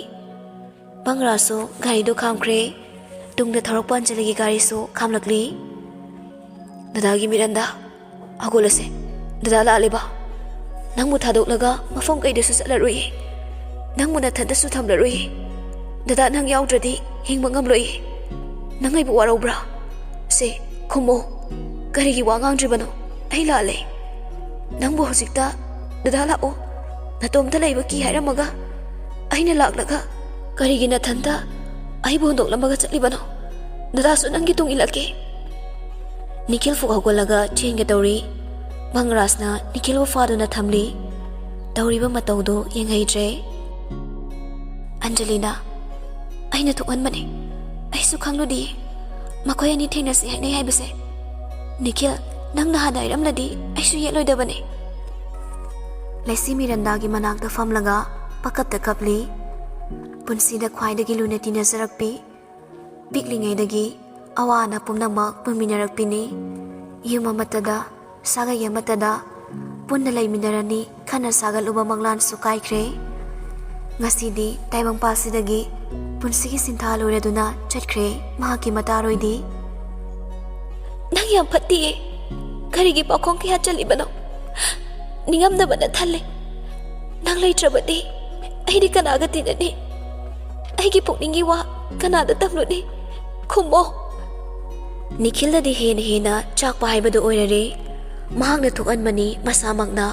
ꯕꯪꯒ꯭ꯔꯥꯁꯨ ꯒꯥꯔꯤꯗꯨ ꯈꯥꯝꯈ꯭ꯔꯦ꯫ ꯇꯨꯡꯗ ꯊꯧꯔꯛꯄ ꯑꯟꯖꯂꯤꯒꯤ ꯒꯥꯔꯤꯁꯨ ꯈꯥꯝꯂꯛꯂꯤ꯫ "ꯗꯗꯥꯒꯤ ꯃꯤꯔꯟꯗꯥ, ꯍꯧꯒꯠꯂꯁꯦ꯫ ꯗꯗꯥ ꯂꯥꯛꯂꯦꯕ꯫ ꯅꯪꯕꯨ ꯊꯥꯗꯣꯛꯂꯒ ꯃꯐꯝ ꯀꯩꯗꯁꯨ ꯆꯠꯂꯔꯣꯏꯌꯦ꯫ ꯅꯪꯕꯨ ꯅꯊꯟꯇꯁꯨ ꯊꯝꯂꯔꯣꯏꯌꯦ꯫ ꯗꯗꯥ, ꯅꯪ ꯌꯥꯎꯗ꯭ꯔꯗꯤ ꯍꯤꯡꯕ ꯉꯝꯂꯣꯏꯌꯦ꯫ ꯅꯪ ꯑꯩꯕꯨ ꯋꯥꯔꯧꯕ꯭ꯔꯥ? ꯁꯦ, ꯈꯨꯝꯃꯣ꯫ ꯀꯔꯤꯒꯤ ꯋꯥ ꯉꯥꯡꯗ꯭ꯔꯤꯕꯅꯣ? ꯑꯩ ꯂꯥꯜꯂꯦ꯫ ꯅꯪꯕꯨ ꯍꯧꯖꯤꯛꯇ ꯗꯗꯥ ꯂꯥꯛꯑꯣ, ꯅꯇꯣꯝꯇ ꯂꯩꯕ ꯀꯤ ꯍꯥꯏꯔꯝꯃꯒ ꯑꯩꯅ ꯂꯥꯛꯂꯒ ꯀꯔꯤꯒꯤ ꯅꯊꯟꯇ ꯑꯩꯕꯨ ꯍꯨꯟꯗꯣꯛꯂꯝꯃꯒ ꯆꯠꯂꯤꯕꯅꯣ? ꯗꯗꯥꯁꯨ ꯅꯪꯒꯤ ꯇꯨꯡ ꯏꯜꯂꯛꯀꯦ꯫" ꯅꯤꯈꯤꯜ ꯐꯨꯛ ꯍꯧꯒꯠꯂꯒ ꯆꯦꯟꯒꯦ ꯇꯧꯔꯤ꯫ ꯕꯪꯒ꯭ꯔꯥꯁꯅ ꯅꯤꯈꯤꯜꯕꯨ ꯐꯥꯗꯨꯅ ꯊꯝꯂꯤ꯫ ꯇꯧꯔꯤꯕ ꯃꯇꯧꯗꯨ ꯌꯦꯡꯍꯩꯗ꯭ꯔꯦ꯫ ꯑꯟꯖꯂꯤꯅ, "ꯑꯩꯅ ꯊꯣꯛꯍꯟꯕꯅꯦ꯫ ꯑꯩꯁꯨ ꯈꯪꯂꯨꯗꯤꯌꯦ ꯃꯈꯣꯏ ꯑꯅꯤ ꯊꯦꯡꯅꯁꯤ ꯍꯥꯏꯅꯩ ꯍꯥꯏꯕꯁꯦ꯫ ꯅꯤꯈꯤꯜ, ꯅꯪꯅ ꯍꯥꯟꯅ ꯍꯥꯏꯔꯝꯂꯗꯤ ꯑꯩꯁꯨ ꯌꯦꯠꯂꯣꯏꯗꯕꯅꯦ꯫" ꯂꯩꯁꯤ ꯃꯤꯔꯟꯗꯥꯒꯤ ꯃꯅꯥꯛꯇ ꯐꯝꯂꯒ ꯄꯀꯞꯇ ꯀꯞꯂꯤ꯫ ꯄꯨꯟꯁꯤꯗ ꯈ꯭ꯋꯥꯏꯗꯒꯤ ꯂꯨꯅ ꯇꯤꯟꯅꯖꯔꯛꯄꯤ, ꯄꯤꯛꯂꯤꯉꯩꯗꯒꯤ ꯑꯋꯥ ꯑꯅꯥ ꯄꯨꯝꯅꯃꯛ ꯄꯨꯟꯃꯤꯟꯅꯔꯛꯄꯤꯅꯤ꯫ ꯌꯨꯝ ꯑꯃꯠꯇꯗ, ꯁꯥꯒꯩ ꯑꯃꯠꯇꯗ ꯄꯨꯟꯅ ꯂꯩꯃꯤꯟꯅꯔꯅꯤ ꯈꯟꯅ ꯁꯥꯒꯠꯂꯨꯕ ꯃꯪꯂꯥꯟꯁꯨ ꯀꯥꯏꯈ꯭ꯔꯦ꯫ ꯉꯁꯤꯗꯤ ꯇꯥꯏꯕꯪꯄꯥꯁꯤꯗꯒꯤ ꯄꯨꯟꯁꯤꯒꯤ ꯁꯤꯟꯊꯥ ꯂꯣꯏꯔꯗꯨꯅ ꯆꯠꯈ꯭ꯔꯦ ꯃꯍꯥꯛꯀꯤ ꯃꯇꯥꯔꯣꯏꯗꯤ꯫ "ꯅꯪ ꯌꯥꯝ ꯐꯠꯇꯤꯌꯦ꯫ ꯀꯔꯤꯒꯤ ꯄꯥꯈꯣꯡ ꯀꯌꯥ ꯆꯠꯂꯤꯕꯅꯣ? ꯅꯤꯡꯉꯝꯗꯕꯅ ꯊꯜꯂꯦ꯫ ꯅꯪ ꯂꯩꯇ꯭ꯔꯕꯗꯤ ꯑꯩꯗꯤ ꯀꯅꯥꯒ ꯇꯤꯟꯅꯅꯤ? ꯑꯩꯒꯤ ꯄꯨꯛꯅꯤꯡꯒꯤ ꯋꯥ ꯀꯅꯥꯗ ꯇꯝꯂꯨꯅꯤ? ꯈꯨꯝꯃꯣ꯫" ꯅꯤꯈꯤꯜꯗꯗꯤ ꯍꯦꯟꯅ ꯍꯦꯟꯅ ꯆꯥꯛꯄ ꯍꯥꯏꯕꯗꯨ ꯑꯣꯏꯔꯔꯦ꯫ ꯃꯍꯥꯛꯅ ꯊꯣꯛꯍꯟꯕꯅꯤ ꯃꯁꯥꯃꯛꯅ꯫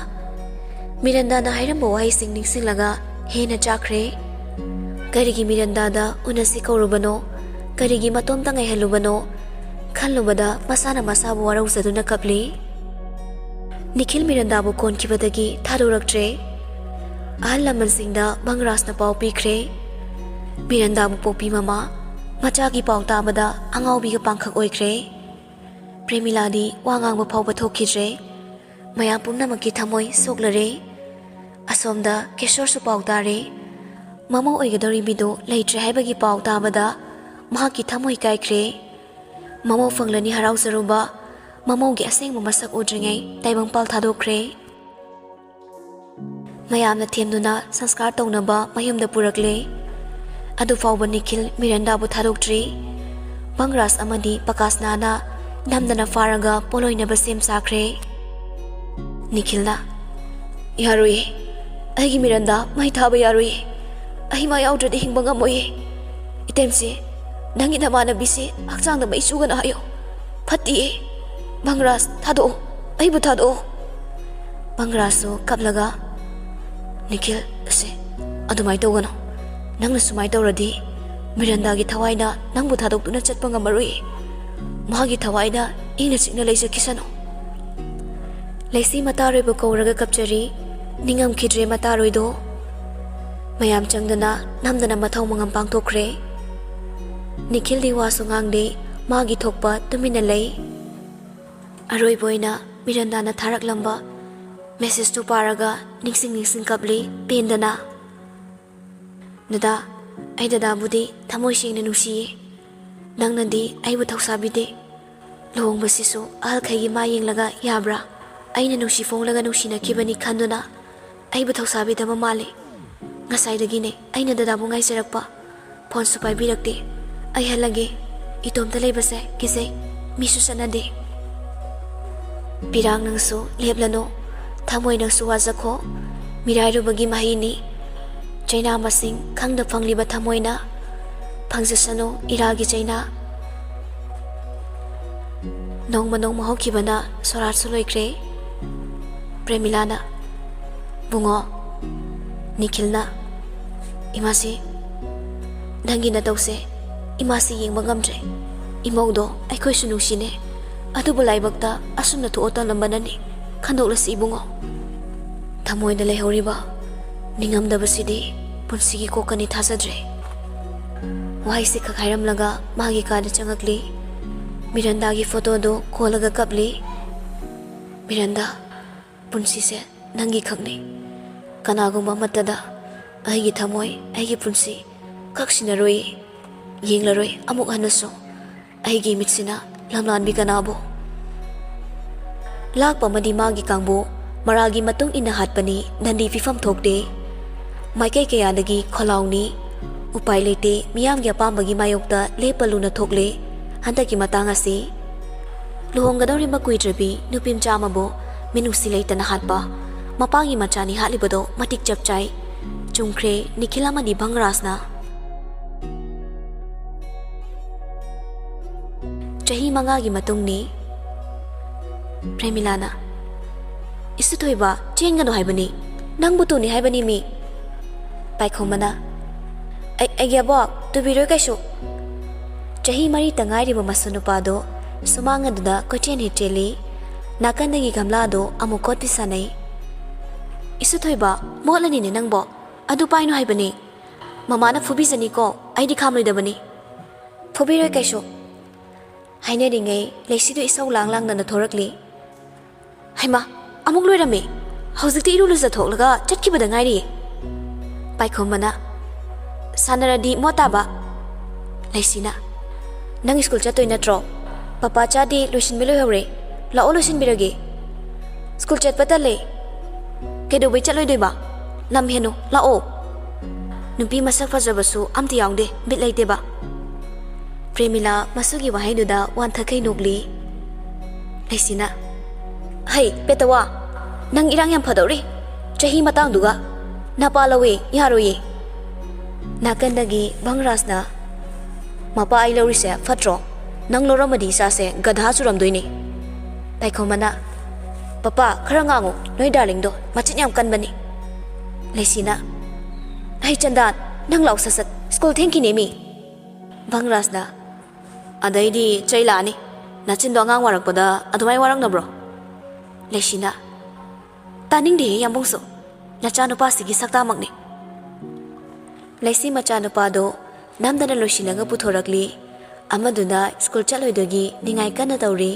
ꯃꯤꯔꯟꯗꯥꯅ ꯍꯥꯏꯔꯝꯕ ꯋꯥꯍꯩꯁꯤꯡ ꯅꯤꯡꯁꯤꯡꯂꯒ ꯍꯦꯟꯅ ꯆꯥꯛꯈ꯭ꯔꯦ꯫ ꯀꯔꯤꯒꯤ ꯃꯤꯔꯟꯗꯥꯗ ꯎꯅꯁꯤ ꯀꯧꯔꯨꯕꯅꯣ? ꯀꯔꯤꯒꯤ ꯃꯇꯣꯝꯇ ꯉꯥꯏꯍꯜꯂꯨꯕꯅꯣ? ꯈꯜꯂꯨꯕꯗ ꯃꯁꯥꯅ ꯃꯁꯥꯕꯨ ꯋꯥꯔꯧꯖꯗꯨꯅ ꯀꯞꯂꯤ꯫ ꯅꯤꯈꯤꯜ ꯃꯤꯔꯟꯗꯥꯕꯨ ꯀꯣꯟꯈꯤꯕꯗꯒꯤ ꯊꯥꯗꯣꯔꯛꯇ꯭ꯔꯦ꯫ ꯑꯍꯜ ꯂꯃꯟꯁꯤꯡꯗ ꯕꯪꯒ꯭ꯔꯥꯁꯅ ꯄꯥꯎ ꯄꯤꯈ꯭ꯔꯦ꯫ ꯃꯤꯔꯟꯗꯥꯕꯨ ꯄꯣꯛꯄꯤ ꯃꯃꯥ ꯃꯆꯥꯒꯤ ꯄꯥꯎ ꯇꯥꯕꯗ ꯑꯉꯥꯎꯕꯤꯒ ꯄꯥꯡꯈꯛ ꯑꯣꯏꯈ꯭ꯔꯦ꯫ ꯄ꯭ꯔꯦꯃꯤꯂꯥꯗꯤ ꯋꯥ ꯉꯥꯡꯕ ꯐꯥꯎꯕ ꯊꯣꯛꯈꯤꯗ꯭ꯔꯦ꯫ ꯃꯌꯥꯝ ꯄꯨꯝꯅꯃꯛꯀꯤ ꯊꯃꯣꯏ ꯁꯣꯛꯂꯔꯦ꯫ ꯑꯁꯣꯝꯗ ꯀꯦꯁꯣꯔꯁꯨ ꯄꯥꯎ ꯇꯥꯔꯦ꯫ ꯃꯃꯧ ꯑꯣꯏꯒꯗꯧꯔꯤꯕꯤꯗꯨ ꯂꯩꯇ꯭ꯔꯦ ꯍꯥꯏꯕꯒꯤ ꯄꯥꯎ ꯇꯥꯕꯗ ꯃꯍꯥꯛꯀꯤ ꯊꯃꯣꯏ ꯀꯥꯏꯈ꯭ꯔꯦ꯫ ꯃꯃꯧ ꯐꯪꯂꯅꯤ ꯍꯔꯥꯎꯖꯔꯨꯕ, ꯃꯃꯧꯒꯤ ꯑꯁꯦꯡꯕ ꯃꯁꯛ ꯎꯗ꯭ꯔꯤꯉꯩ ꯇꯥꯏꯕꯪꯄꯥꯜ ꯊꯥꯗꯣꯛꯈ꯭ꯔꯦ꯫ ꯃꯌꯥꯝꯅ ꯊꯦꯝꯗꯨꯅ ꯁꯪꯁꯀꯥꯔ ꯇꯧꯅꯕ ꯃꯌꯨꯝꯗ ꯄꯨꯔꯛꯂꯦ꯫ ꯑꯗꯨꯐꯥꯎꯕ ꯅꯤꯈꯤꯜ ꯃꯤꯔꯟꯗꯥꯕꯨ ꯊꯥꯗꯣꯛꯇ꯭ꯔꯤ꯫ ꯕꯪꯒ꯭ꯔꯥꯖ ꯑꯃꯗꯤ ꯄꯀꯥꯁꯅꯥꯅ ꯅꯝꯗꯅ ꯐꯥꯔꯒ ꯄꯣꯂꯣꯏꯅꯕ ꯁꯦꯝ ꯁꯥꯈ꯭ꯔꯦ꯫ ꯅꯤꯈꯤꯜꯅ, "ꯌꯥꯔꯣꯏꯌꯦ, ꯑꯩꯒꯤ ꯃꯤꯔꯟꯗꯥ ꯃꯩ ꯊꯥꯕ ꯌꯥꯔꯣꯏꯌꯦ꯫ ꯑꯩ ꯃꯥ ꯌꯥꯎꯗ꯭ꯔꯗꯤ ꯍꯤꯡꯕ ꯉꯝꯃꯣꯏꯌꯦ꯫ ꯏꯇꯦꯝꯁꯦ, ꯅꯪꯒꯤ ꯅꯃꯥꯟꯅꯕꯤꯁꯦ ꯍꯛꯆꯥꯡꯗ ꯃꯩ ꯆꯨꯒꯅ ꯍꯥꯏꯌꯣ꯫ ꯐꯠꯇꯤꯌꯦ꯫ ꯕꯪꯒ꯭ꯔꯥꯖ, ꯊꯥꯗꯣꯛꯑꯣ꯫ ꯑꯩꯕꯨ ꯊꯥꯗꯣꯛꯑꯣ꯫" ꯕꯪꯒ꯭ꯔꯥꯖꯁꯨ ꯀꯞꯂꯒ, "ꯅꯤꯈꯤꯜ, ꯑꯁꯦ, ꯑꯗꯨꯃꯥꯏꯅ ꯇꯧꯒꯅꯨ꯫ ꯅꯪꯅ ꯁꯨꯃꯥꯏꯅ ꯇꯧꯔꯗꯤ ꯃꯤꯔꯟꯗꯥꯒꯤ ꯊꯋꯥꯏꯅ ꯅꯪꯕꯨ ꯊꯥꯗꯣꯛꯇꯨꯅ ꯆꯠꯄ ꯉꯝꯃꯔꯣꯏ꯫ ꯃꯥꯒꯤ ꯊꯋꯥꯏꯅ ꯏꯪꯅ ꯆꯤꯛꯅ ꯂꯩꯖꯈꯤꯁꯅꯨ꯫" ꯂꯩꯁꯤ ꯃꯇꯥꯔꯣꯏꯕ ꯀꯧꯔꯒ ꯀꯞꯆꯔꯤ꯫ ꯅꯤꯡꯉꯝꯈꯤꯗ꯭ꯔꯦ ꯃꯇꯥꯔꯣꯏꯗꯣ꯫ ꯃꯌꯥꯝ ꯆꯪꯗꯨꯅ ꯅꯝꯗꯅ ꯃꯊꯧ ꯃꯉꯝ ꯄꯥꯡꯊꯣꯛꯈ꯭ꯔꯦ꯫ ꯅꯤꯈꯤꯜꯗꯤ ꯋꯥꯁꯨ ꯉꯥꯡꯗꯦ, ꯃꯥꯒꯤ ꯊꯣꯛꯄ ꯇꯨꯃꯤꯟꯅ ꯂꯩ꯫ ꯑꯔꯣꯏꯕ ꯑꯣꯏꯅ ꯃꯤꯔꯟꯗꯥꯅ ꯊꯥꯔꯛꯂꯝꯕ ꯃꯦꯁꯦꯖꯇꯨ ꯄꯥꯔꯒ ꯅꯤꯡꯁꯤꯡ ꯅꯤꯡꯁꯤꯡ ꯀꯞꯂꯤ ꯄꯦꯟꯗꯅ꯫ "ꯗꯗꯥ, ꯑꯩ ꯗꯗꯥꯕꯨꯗꯤ ꯊꯃꯣꯏ ꯁꯦꯡꯅ ꯅꯨꯡꯁꯤꯌꯦ꯫ ꯅꯪꯅꯗꯤ ꯑꯩꯕꯨ ꯊꯧꯁꯥꯕꯤꯗꯦ꯫ ꯂꯨꯍꯣꯡꯕꯁꯤꯁꯨ ꯑꯍꯜꯈꯩꯒꯤ ꯃꯥ ꯌꯦꯡꯂꯒ ꯌꯥꯕ꯭ꯔꯥ? ꯑꯩꯅ ꯅꯨꯡꯁꯤ ꯐꯣꯡꯂꯒ ꯅꯨꯡꯁꯤꯅꯈꯤꯕꯅꯤ ꯈꯟꯗꯨꯅ ꯑꯩꯕꯨ ꯊꯧꯁꯥꯕꯤꯗꯕ ꯃꯥꯜꯂꯦ꯫ ꯉꯁꯥꯏꯗꯒꯤꯅꯦ ꯑꯩꯅ ꯗꯗꯥꯕꯨ ꯉꯥꯏꯖꯔꯛꯄ꯫ ꯐꯣꯟꯁꯨ ꯄꯥꯏꯕꯤꯔꯛꯇꯦ꯫ ꯑꯩ ꯍꯜꯂꯒꯦ꯫ ꯏꯇꯣꯝꯇ ꯂꯩꯕꯁꯦ ꯀꯤꯖꯩ꯫ ꯃꯤꯁꯨ ꯆꯠꯅꯗꯦ꯫" "ꯄꯤꯔꯥꯡ, ꯅꯪꯁꯨ ꯂꯦꯞꯂꯅꯨ꯫ ꯊꯃꯣꯏ, ꯅꯪꯁꯨ ꯋꯥꯖꯈꯣ꯫ ꯃꯤꯔꯥꯏꯔꯨꯕꯒꯤ ꯃꯍꯩꯅꯤ꯫ ꯆꯩꯅꯥ ꯃꯁꯤꯡ ꯈꯪꯗ ꯐꯪꯂꯤꯕ ꯊꯃꯣꯏꯅ ꯐꯪꯖꯁꯅꯨ ꯏꯔꯥꯒꯤ ꯆꯩꯅꯥ꯫" ꯅꯣꯡꯃ ꯅꯣꯡꯃ ꯍꯧꯈꯤꯕꯅ ꯁꯣꯔꯥꯠꯁꯨ ꯂꯣꯏꯈ꯭ꯔꯦ꯫ ꯄ꯭ꯔꯦꯃꯤꯂꯥꯅ, "ꯕꯨꯡꯉꯣ, ꯅꯤꯈꯤꯜꯅ ꯏꯃꯥꯁꯤ, ꯅꯪꯒꯤ ꯅꯇꯧꯁꯦ ꯏꯃꯥꯁꯤ ꯌꯦꯡꯕ ꯉꯝꯗ꯭ꯔꯦ꯫ ꯏꯃꯧꯗꯣ ꯑꯩꯈꯣꯏꯁꯨ ꯅꯨꯡꯁꯤꯅꯦ, ꯑꯗꯨꯕꯨ ꯂꯥꯏꯕꯛꯇ ꯑꯁꯨꯝꯅ ꯊꯣꯛꯑ ꯇꯝꯂꯝꯕꯅꯅꯤ꯫ ꯈꯟꯗꯣꯛꯂꯁꯤ ꯏꯕꯨꯡꯉꯣ꯫ ꯊꯃꯣꯏꯗ ꯂꯩꯍꯧꯔꯤꯕ ꯅꯤꯡꯉꯝꯗꯕꯁꯤꯗꯤ ꯄꯨꯟꯁꯤꯒꯤ ꯀꯣꯛꯀꯅꯤ ꯊꯥꯖꯗ꯭ꯔꯦ꯫" ꯋꯥꯍꯩꯁꯤ ꯈꯛ ꯍꯥꯏꯔꯝꯂꯒ ꯃꯥꯒꯤ ꯀꯥꯗ ꯆꯪꯉꯛꯂꯤ꯫ ꯃꯤꯔꯟꯗꯥꯒꯤ ꯐꯣꯇꯣꯗꯨ ꯀꯣꯜꯂꯒ ꯀꯞꯂꯤ꯫ "ꯃꯤꯔꯟꯗꯥ, ꯄꯨꯟꯁꯤꯁꯦ ꯅꯪꯒꯤ ꯈꯛꯅꯤ꯫ ꯀꯅꯥꯒꯨꯝꯕ ꯑꯃꯠꯇꯗ ꯑꯩꯒꯤ ꯊꯃꯣꯏ, ꯑꯩꯒꯤ ꯄꯨꯟꯁꯤ ꯀꯛꯁꯤꯟꯅꯔꯣꯏ, ꯌꯦꯡꯂꯔꯣꯏ ꯑꯃꯨꯛ ꯍꯟꯅꯁꯨ꯫ ꯑꯩꯒꯤ ꯃꯤꯠꯁꯤꯅ ꯂꯝꯂꯥꯟꯕꯤ ꯀꯅꯥꯕꯨ?" ꯂꯥꯛꯄ ꯑꯃꯗꯤ ꯃꯥꯒꯤ ꯀꯥꯡꯕꯨ ꯃꯔꯥꯜꯒꯤ ꯃꯇꯨꯡ ꯏꯟꯅ ꯍꯥꯠꯄꯅꯤ꯫ ꯅꯟꯗꯤ ꯐꯤꯐꯝ ꯊꯣꯛꯇꯦ꯫ ꯃꯥꯏꯀꯩ ꯀꯌꯥꯗꯒꯤ ꯈꯣꯜꯂꯥꯎꯅꯤ꯫ ꯎꯄꯥꯏ ꯂꯩꯇꯦ, ꯃꯤꯌꯥꯝꯒꯤ ꯑꯄꯥꯝꯕꯒꯤ ꯃꯥꯌꯣꯛꯇ ꯂꯦꯞꯄ ꯂꯨꯅ ꯊꯣꯛꯂꯦ꯫ ꯍꯟꯗꯛꯀꯤ ꯃꯇꯥꯡ ꯑꯁꯤ ꯂꯨꯍꯣꯡꯒꯗꯧꯔꯤꯕ ꯀꯨꯏꯗ꯭ꯔꯕꯤ ꯅꯨꯄꯤ ꯃꯆꯥ ꯑꯃꯕꯨ ꯃꯤꯅꯨꯡꯁꯤ ꯂꯩꯇꯅ ꯍꯥꯠꯄ꯫ ꯃꯄꯥꯒꯤ ꯃꯆꯥꯅꯤ ꯍꯥꯠꯂꯤꯕꯗꯣ ꯃꯇꯤꯛ ꯆꯞ ꯆꯥꯏ꯫ ꯆꯨꯝꯈ꯭ꯔꯦ, ꯅꯤꯈꯤꯜ ꯑꯃꯗꯤ ꯚꯪꯔꯥꯖꯅ꯫ ꯆꯍꯤ ꯃꯉꯥꯒꯤ ꯃꯇꯨꯡꯅꯤ꯫ ꯄ꯭ꯔꯦꯃꯤꯂꯥꯅ, "ꯏꯁꯨ ꯊꯣꯏꯕ, ꯆꯦꯟꯒꯅꯨ ꯍꯥꯏꯕꯅꯤ, ꯅꯪꯕꯨ ꯇꯨꯅꯤ ꯍꯥꯏꯕꯅꯤ ꯃꯤ꯫" ꯄꯥꯏꯈꯣꯝꯕꯅ, "ꯑꯩ, ꯑꯩꯒꯤ ꯑꯕꯣꯛ, ꯇꯨꯕꯤꯔꯣꯏ ꯀꯩꯁꯨ꯫" ꯆꯍꯤ ꯃꯔꯤꯇ ꯉꯥꯏꯔꯤꯕ ꯃꯁꯨ ꯅꯨꯄꯥꯗꯣ ꯁꯨꯃꯥꯡ ꯑꯗꯨꯗ ꯀꯣꯏꯆꯦꯟ ꯍꯦꯛ ꯆꯦꯜꯂꯤ꯫ ꯅꯥꯀꯟꯗꯒꯤ ꯒꯝꯂꯥꯗꯣ ꯑꯃꯨꯛ ꯀꯣꯠꯄꯤ ꯁꯥꯟꯅꯩ꯫ "ꯏꯁꯨ ꯊꯣꯏꯕ, ꯃꯣꯠꯂꯅꯤꯅꯦ ꯅꯪꯕꯣ, ꯑꯗꯨ ꯄꯥꯏꯅꯨ ꯍꯥꯏꯕꯅꯤ꯫ ꯃꯃꯥꯅ ꯐꯨꯕꯤꯖꯅꯤꯀꯣ, ꯑꯩꯗꯤ ꯈꯥꯝꯂꯣꯏꯗꯕꯅꯤ꯫" "ꯐꯨꯕꯤꯔꯣꯏ ꯀꯩꯁꯨ꯫" ꯍꯥꯏꯅꯔꯤꯉꯩ ꯂꯩꯁꯤꯗꯨ ꯏꯁꯧ ꯂꯥꯡ ꯂꯥꯡꯗꯅ ꯊꯣꯔꯛꯂꯤ꯫ "ꯍꯩꯃꯥ, ꯑꯃꯨꯛ ꯂꯣꯏꯔꯝꯃꯦ꯫ ꯍꯧꯖꯤꯛꯇꯤ ꯏꯔꯨ ꯂꯨꯖꯊꯣꯛꯂꯒ ꯆꯠꯈꯤꯕꯗ ꯉꯥꯏꯔꯤꯌꯦ꯫" ꯄꯥꯏꯈꯣꯝꯕꯅ, "ꯁꯥꯟꯅꯔꯗꯤ ꯃꯣꯠ ꯇꯥꯕ꯫" ꯂꯩꯁꯤꯅ, "ꯅꯪ ꯁ꯭ꯀꯨꯜ ꯆꯠꯇꯣꯏ ꯅꯠꯇ꯭ꯔꯣ? ꯄꯄꯥ ꯆꯥꯗꯤ ꯂꯣꯏꯁꯤꯟꯕ ꯂꯣꯏꯍꯧꯔꯦ꯫ ꯂꯥꯛꯑꯣ, ꯂꯣꯏꯁꯤꯟꯕꯤꯔꯒꯦ꯫" "ꯁ꯭ꯀꯨꯜ ꯆꯠꯄ ꯇꯜꯂꯦ꯫" "ꯀꯩꯗꯧꯕꯩ ꯆꯠꯂꯣꯏꯗꯣꯏꯕ? ꯂꯝ ꯍꯦꯟꯅꯨ, ꯂꯥꯛꯑꯣ꯫" ꯅꯨꯄꯤ ꯃꯁꯛ ꯐꯖꯕꯁꯨ ꯑꯝꯇ ꯌꯥꯎꯗꯦ, ꯕꯤꯠ ꯂꯩꯇꯦꯕ꯫ ꯄ꯭ꯔꯦꯃꯤꯂꯥ ꯃꯁꯨꯒꯤ ꯋꯥꯍꯩꯗꯨꯗ ꯋꯥꯟꯊꯈꯩ ꯅꯣꯛꯂꯤ꯫ ꯂꯩꯁꯤꯅ, "ꯍꯩ, ꯄꯦꯇꯋꯥ, ꯅꯪ ꯏꯔꯥꯡ ꯌꯥꯝ ꯐꯗꯧꯔꯤ꯫ ꯆꯍꯤ ꯃꯇꯥꯡꯗꯨꯒ꯫ ꯅꯄꯥ ꯂꯧꯋꯦ, ꯌꯥꯔꯣꯏꯌꯦ꯫" ꯅꯥꯀꯟꯗꯒꯤ ꯚꯪꯔꯥꯖꯅ, "ꯃꯄꯥ ꯑꯩ ꯂꯧꯔꯤꯁꯦ ꯐꯠꯇ꯭ꯔꯣ? ꯅꯪ ꯂꯧꯔꯝꯃꯗꯤ ꯏꯆꯥꯁꯦ ꯒꯙꯥ ꯆꯨꯔꯝꯗꯣꯏꯅꯦ꯫" ꯄꯥꯏꯈꯣꯝꯕꯅ, "ꯄꯄꯥ, ꯈꯔ ꯉꯥꯡꯉꯨ, ꯅꯣꯏ ꯗꯥꯔꯂꯤꯡꯗꯣ ꯃꯆꯤꯟ ꯌꯥꯝ ꯀꯟꯕꯅꯤ꯫" ꯂꯩꯁꯤꯅ, "ꯍꯩ ꯆꯟꯗꯥꯟ, ꯅꯪ ꯂꯥꯛꯑꯣ ꯁꯠ ꯁꯠ, ꯁ꯭ꯀꯨꯜ ꯊꯦꯡꯈꯤꯅꯦ ꯃꯤ꯫" ꯚꯪꯔꯥꯖꯅ, "ꯑꯗꯩꯗꯤ ꯆꯩ ꯂꯥꯛꯑꯅꯤ, ꯅꯆꯤꯟꯗꯣ ꯑꯉꯥꯡ ꯋꯥꯔꯛꯄꯗ ꯑꯗꯨꯃꯥꯏ ꯋꯥꯔꯛꯅꯕ꯭ꯔꯣ?" ꯂꯩꯁꯤꯅ, "ꯇꯥꯅꯤꯡꯗꯦꯍꯦ ꯌꯥꯝꯕꯨꯡꯁꯨ, ꯅꯆꯥꯅꯨꯄꯥꯁꯤꯒꯤ ꯁꯛꯇꯥꯃꯛꯅꯤ꯫" ꯂꯩꯁꯤ ꯃꯆꯥꯅꯨꯄꯥꯗꯣ ꯅꯝꯗꯅ ꯂꯣꯏꯁꯤꯜꯂꯒ ꯄꯨꯊꯣꯔꯛꯂꯤ꯫ ꯑꯃꯗꯨꯅ ꯁ꯭ꯀꯨꯜ ꯆꯠꯂꯣꯏꯗꯣꯏꯒꯤ ꯅꯤꯡꯉꯥꯏ ꯀꯟꯅ ꯇꯧꯔꯤ꯫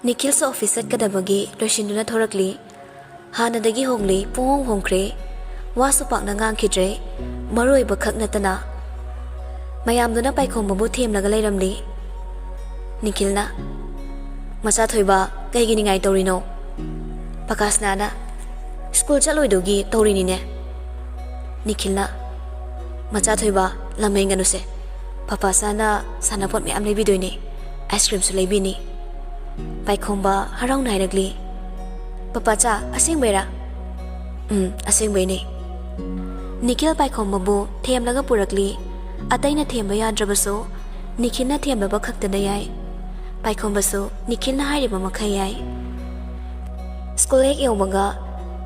ꯅꯤꯈꯤꯜꯁꯨ ꯑꯣꯐꯤꯁ ꯆꯠꯀꯗꯕꯒꯤ ꯂꯣꯏꯁꯤꯟꯗꯨꯅ ꯊꯣꯔꯛꯂꯤ꯫ ꯍꯥꯟꯅꯗꯒꯤ ꯍꯣꯡꯂꯤ, ꯄꯨꯡꯍꯣꯡ ꯍꯣꯡꯈ꯭ꯔꯦ꯫ ꯋꯥꯁꯨ ꯄꯥꯛꯅ ꯉꯥꯡꯈꯤꯗ꯭ꯔꯦ, ꯃꯔꯨ ꯑꯣꯏꯕ ꯈꯛ ꯅꯠꯇꯅ꯫ ꯃꯌꯥꯝꯗꯨꯅ ꯄꯥꯏꯈꯣꯝꯕꯕꯨ ꯊꯦꯝꯂꯒ ꯂꯩꯔꯝꯂꯤ꯫ ꯅꯤꯈꯤꯜꯅ, "ꯃꯆꯥ ꯊꯣꯏꯕ, "ꯀꯩꯒꯤ ꯅꯤꯡꯉꯥꯏ ꯇꯧꯔꯤꯅꯣ?" ꯄꯀꯥꯁꯅꯥꯅ, "ꯁ꯭ꯀꯨꯜ ꯆꯠꯂꯣꯏꯗꯧꯒꯤ ꯇꯧꯔꯤꯅꯤꯅꯦ꯫" ꯅꯤꯈꯤꯜꯅ, "ꯃꯆꯥ ꯊꯣꯏꯕ, ꯂꯝꯍꯦꯟꯒꯅꯨꯁꯦ꯫ ꯄꯄꯥꯆꯥꯅ ꯁꯥꯟꯅꯄꯣꯠ ꯃꯌꯥꯝ ꯂꯩꯕꯤꯗꯣꯏꯅꯦ, ꯑꯥꯏꯁ ꯀ꯭ꯔꯤꯝꯁꯨ ꯂꯩꯕꯤꯅꯤ꯫" ꯄꯥꯏꯈꯣꯝꯕ ꯍꯔꯥꯎꯅ ꯍꯥꯏꯔꯛꯂꯤ, "ꯄꯄꯥꯆꯥ, ꯑꯁꯦꯡꯕꯩꯔꯥ?" "ꯎꯝ, ꯑꯁꯦꯡꯕꯩꯅꯦ꯫" ꯅꯤꯈꯤꯜ ꯄꯥꯏꯈꯣꯝꯕꯕꯨ ꯊꯦꯝꯂꯒ ꯄꯨꯔꯛꯂꯤ꯫ ꯑꯇꯩꯅ ꯊꯦꯝꯕ ꯌꯥꯗ꯭ꯔꯕꯁꯨ ꯅꯤꯈꯤꯜꯅ ꯊꯦꯝꯂꯕ ꯈꯛꯇꯗ ꯌꯥꯏ꯫ ꯄꯥꯏꯈꯣꯝꯕꯁꯨ ꯅꯤꯈꯤꯜꯅ ꯍꯥꯏꯔꯤꯕ ꯃꯈꯩ ꯌꯥꯏ꯫ ꯁ꯭ꯀꯨꯜ ꯍꯦꯛ ꯌꯧꯕꯒ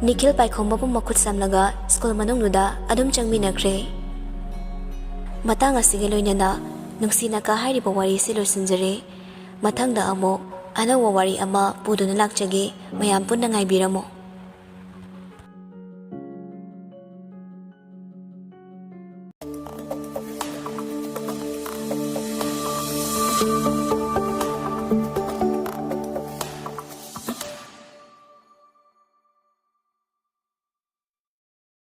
ꯅꯤꯈꯤꯜ ꯄꯥꯏꯈꯣꯝꯕꯕꯨ ꯃꯈꯨꯠ ꯁꯝꯂꯒ ꯁ꯭ꯀꯨꯜ ꯃꯅꯨꯡꯗꯨꯗ ꯑꯗꯨꯝ ꯆꯪꯃꯤꯟꯅꯈ꯭ꯔꯦ꯫ ꯃꯇꯥꯡ ꯑꯁꯤꯒ ꯂꯣꯏꯅꯅ ꯅꯨꯡꯁꯤꯅꯀ ꯍꯥꯏꯔꯤꯕ ꯋꯥꯔꯤꯁꯤ ꯂꯣꯏꯁꯤꯟꯖꯔꯦ꯫ ꯃꯊꯪꯗ ꯑꯃꯨꯛ ꯑꯅꯧꯕ ꯋꯥꯔꯤ ꯑꯃ ꯄꯨꯗꯨꯅ ꯂꯥꯛꯆꯒꯦ꯫ ꯃꯌꯥꯝ ꯄꯨꯟꯅ ꯉꯥꯏꯕꯤꯔꯝꯃꯨ꯫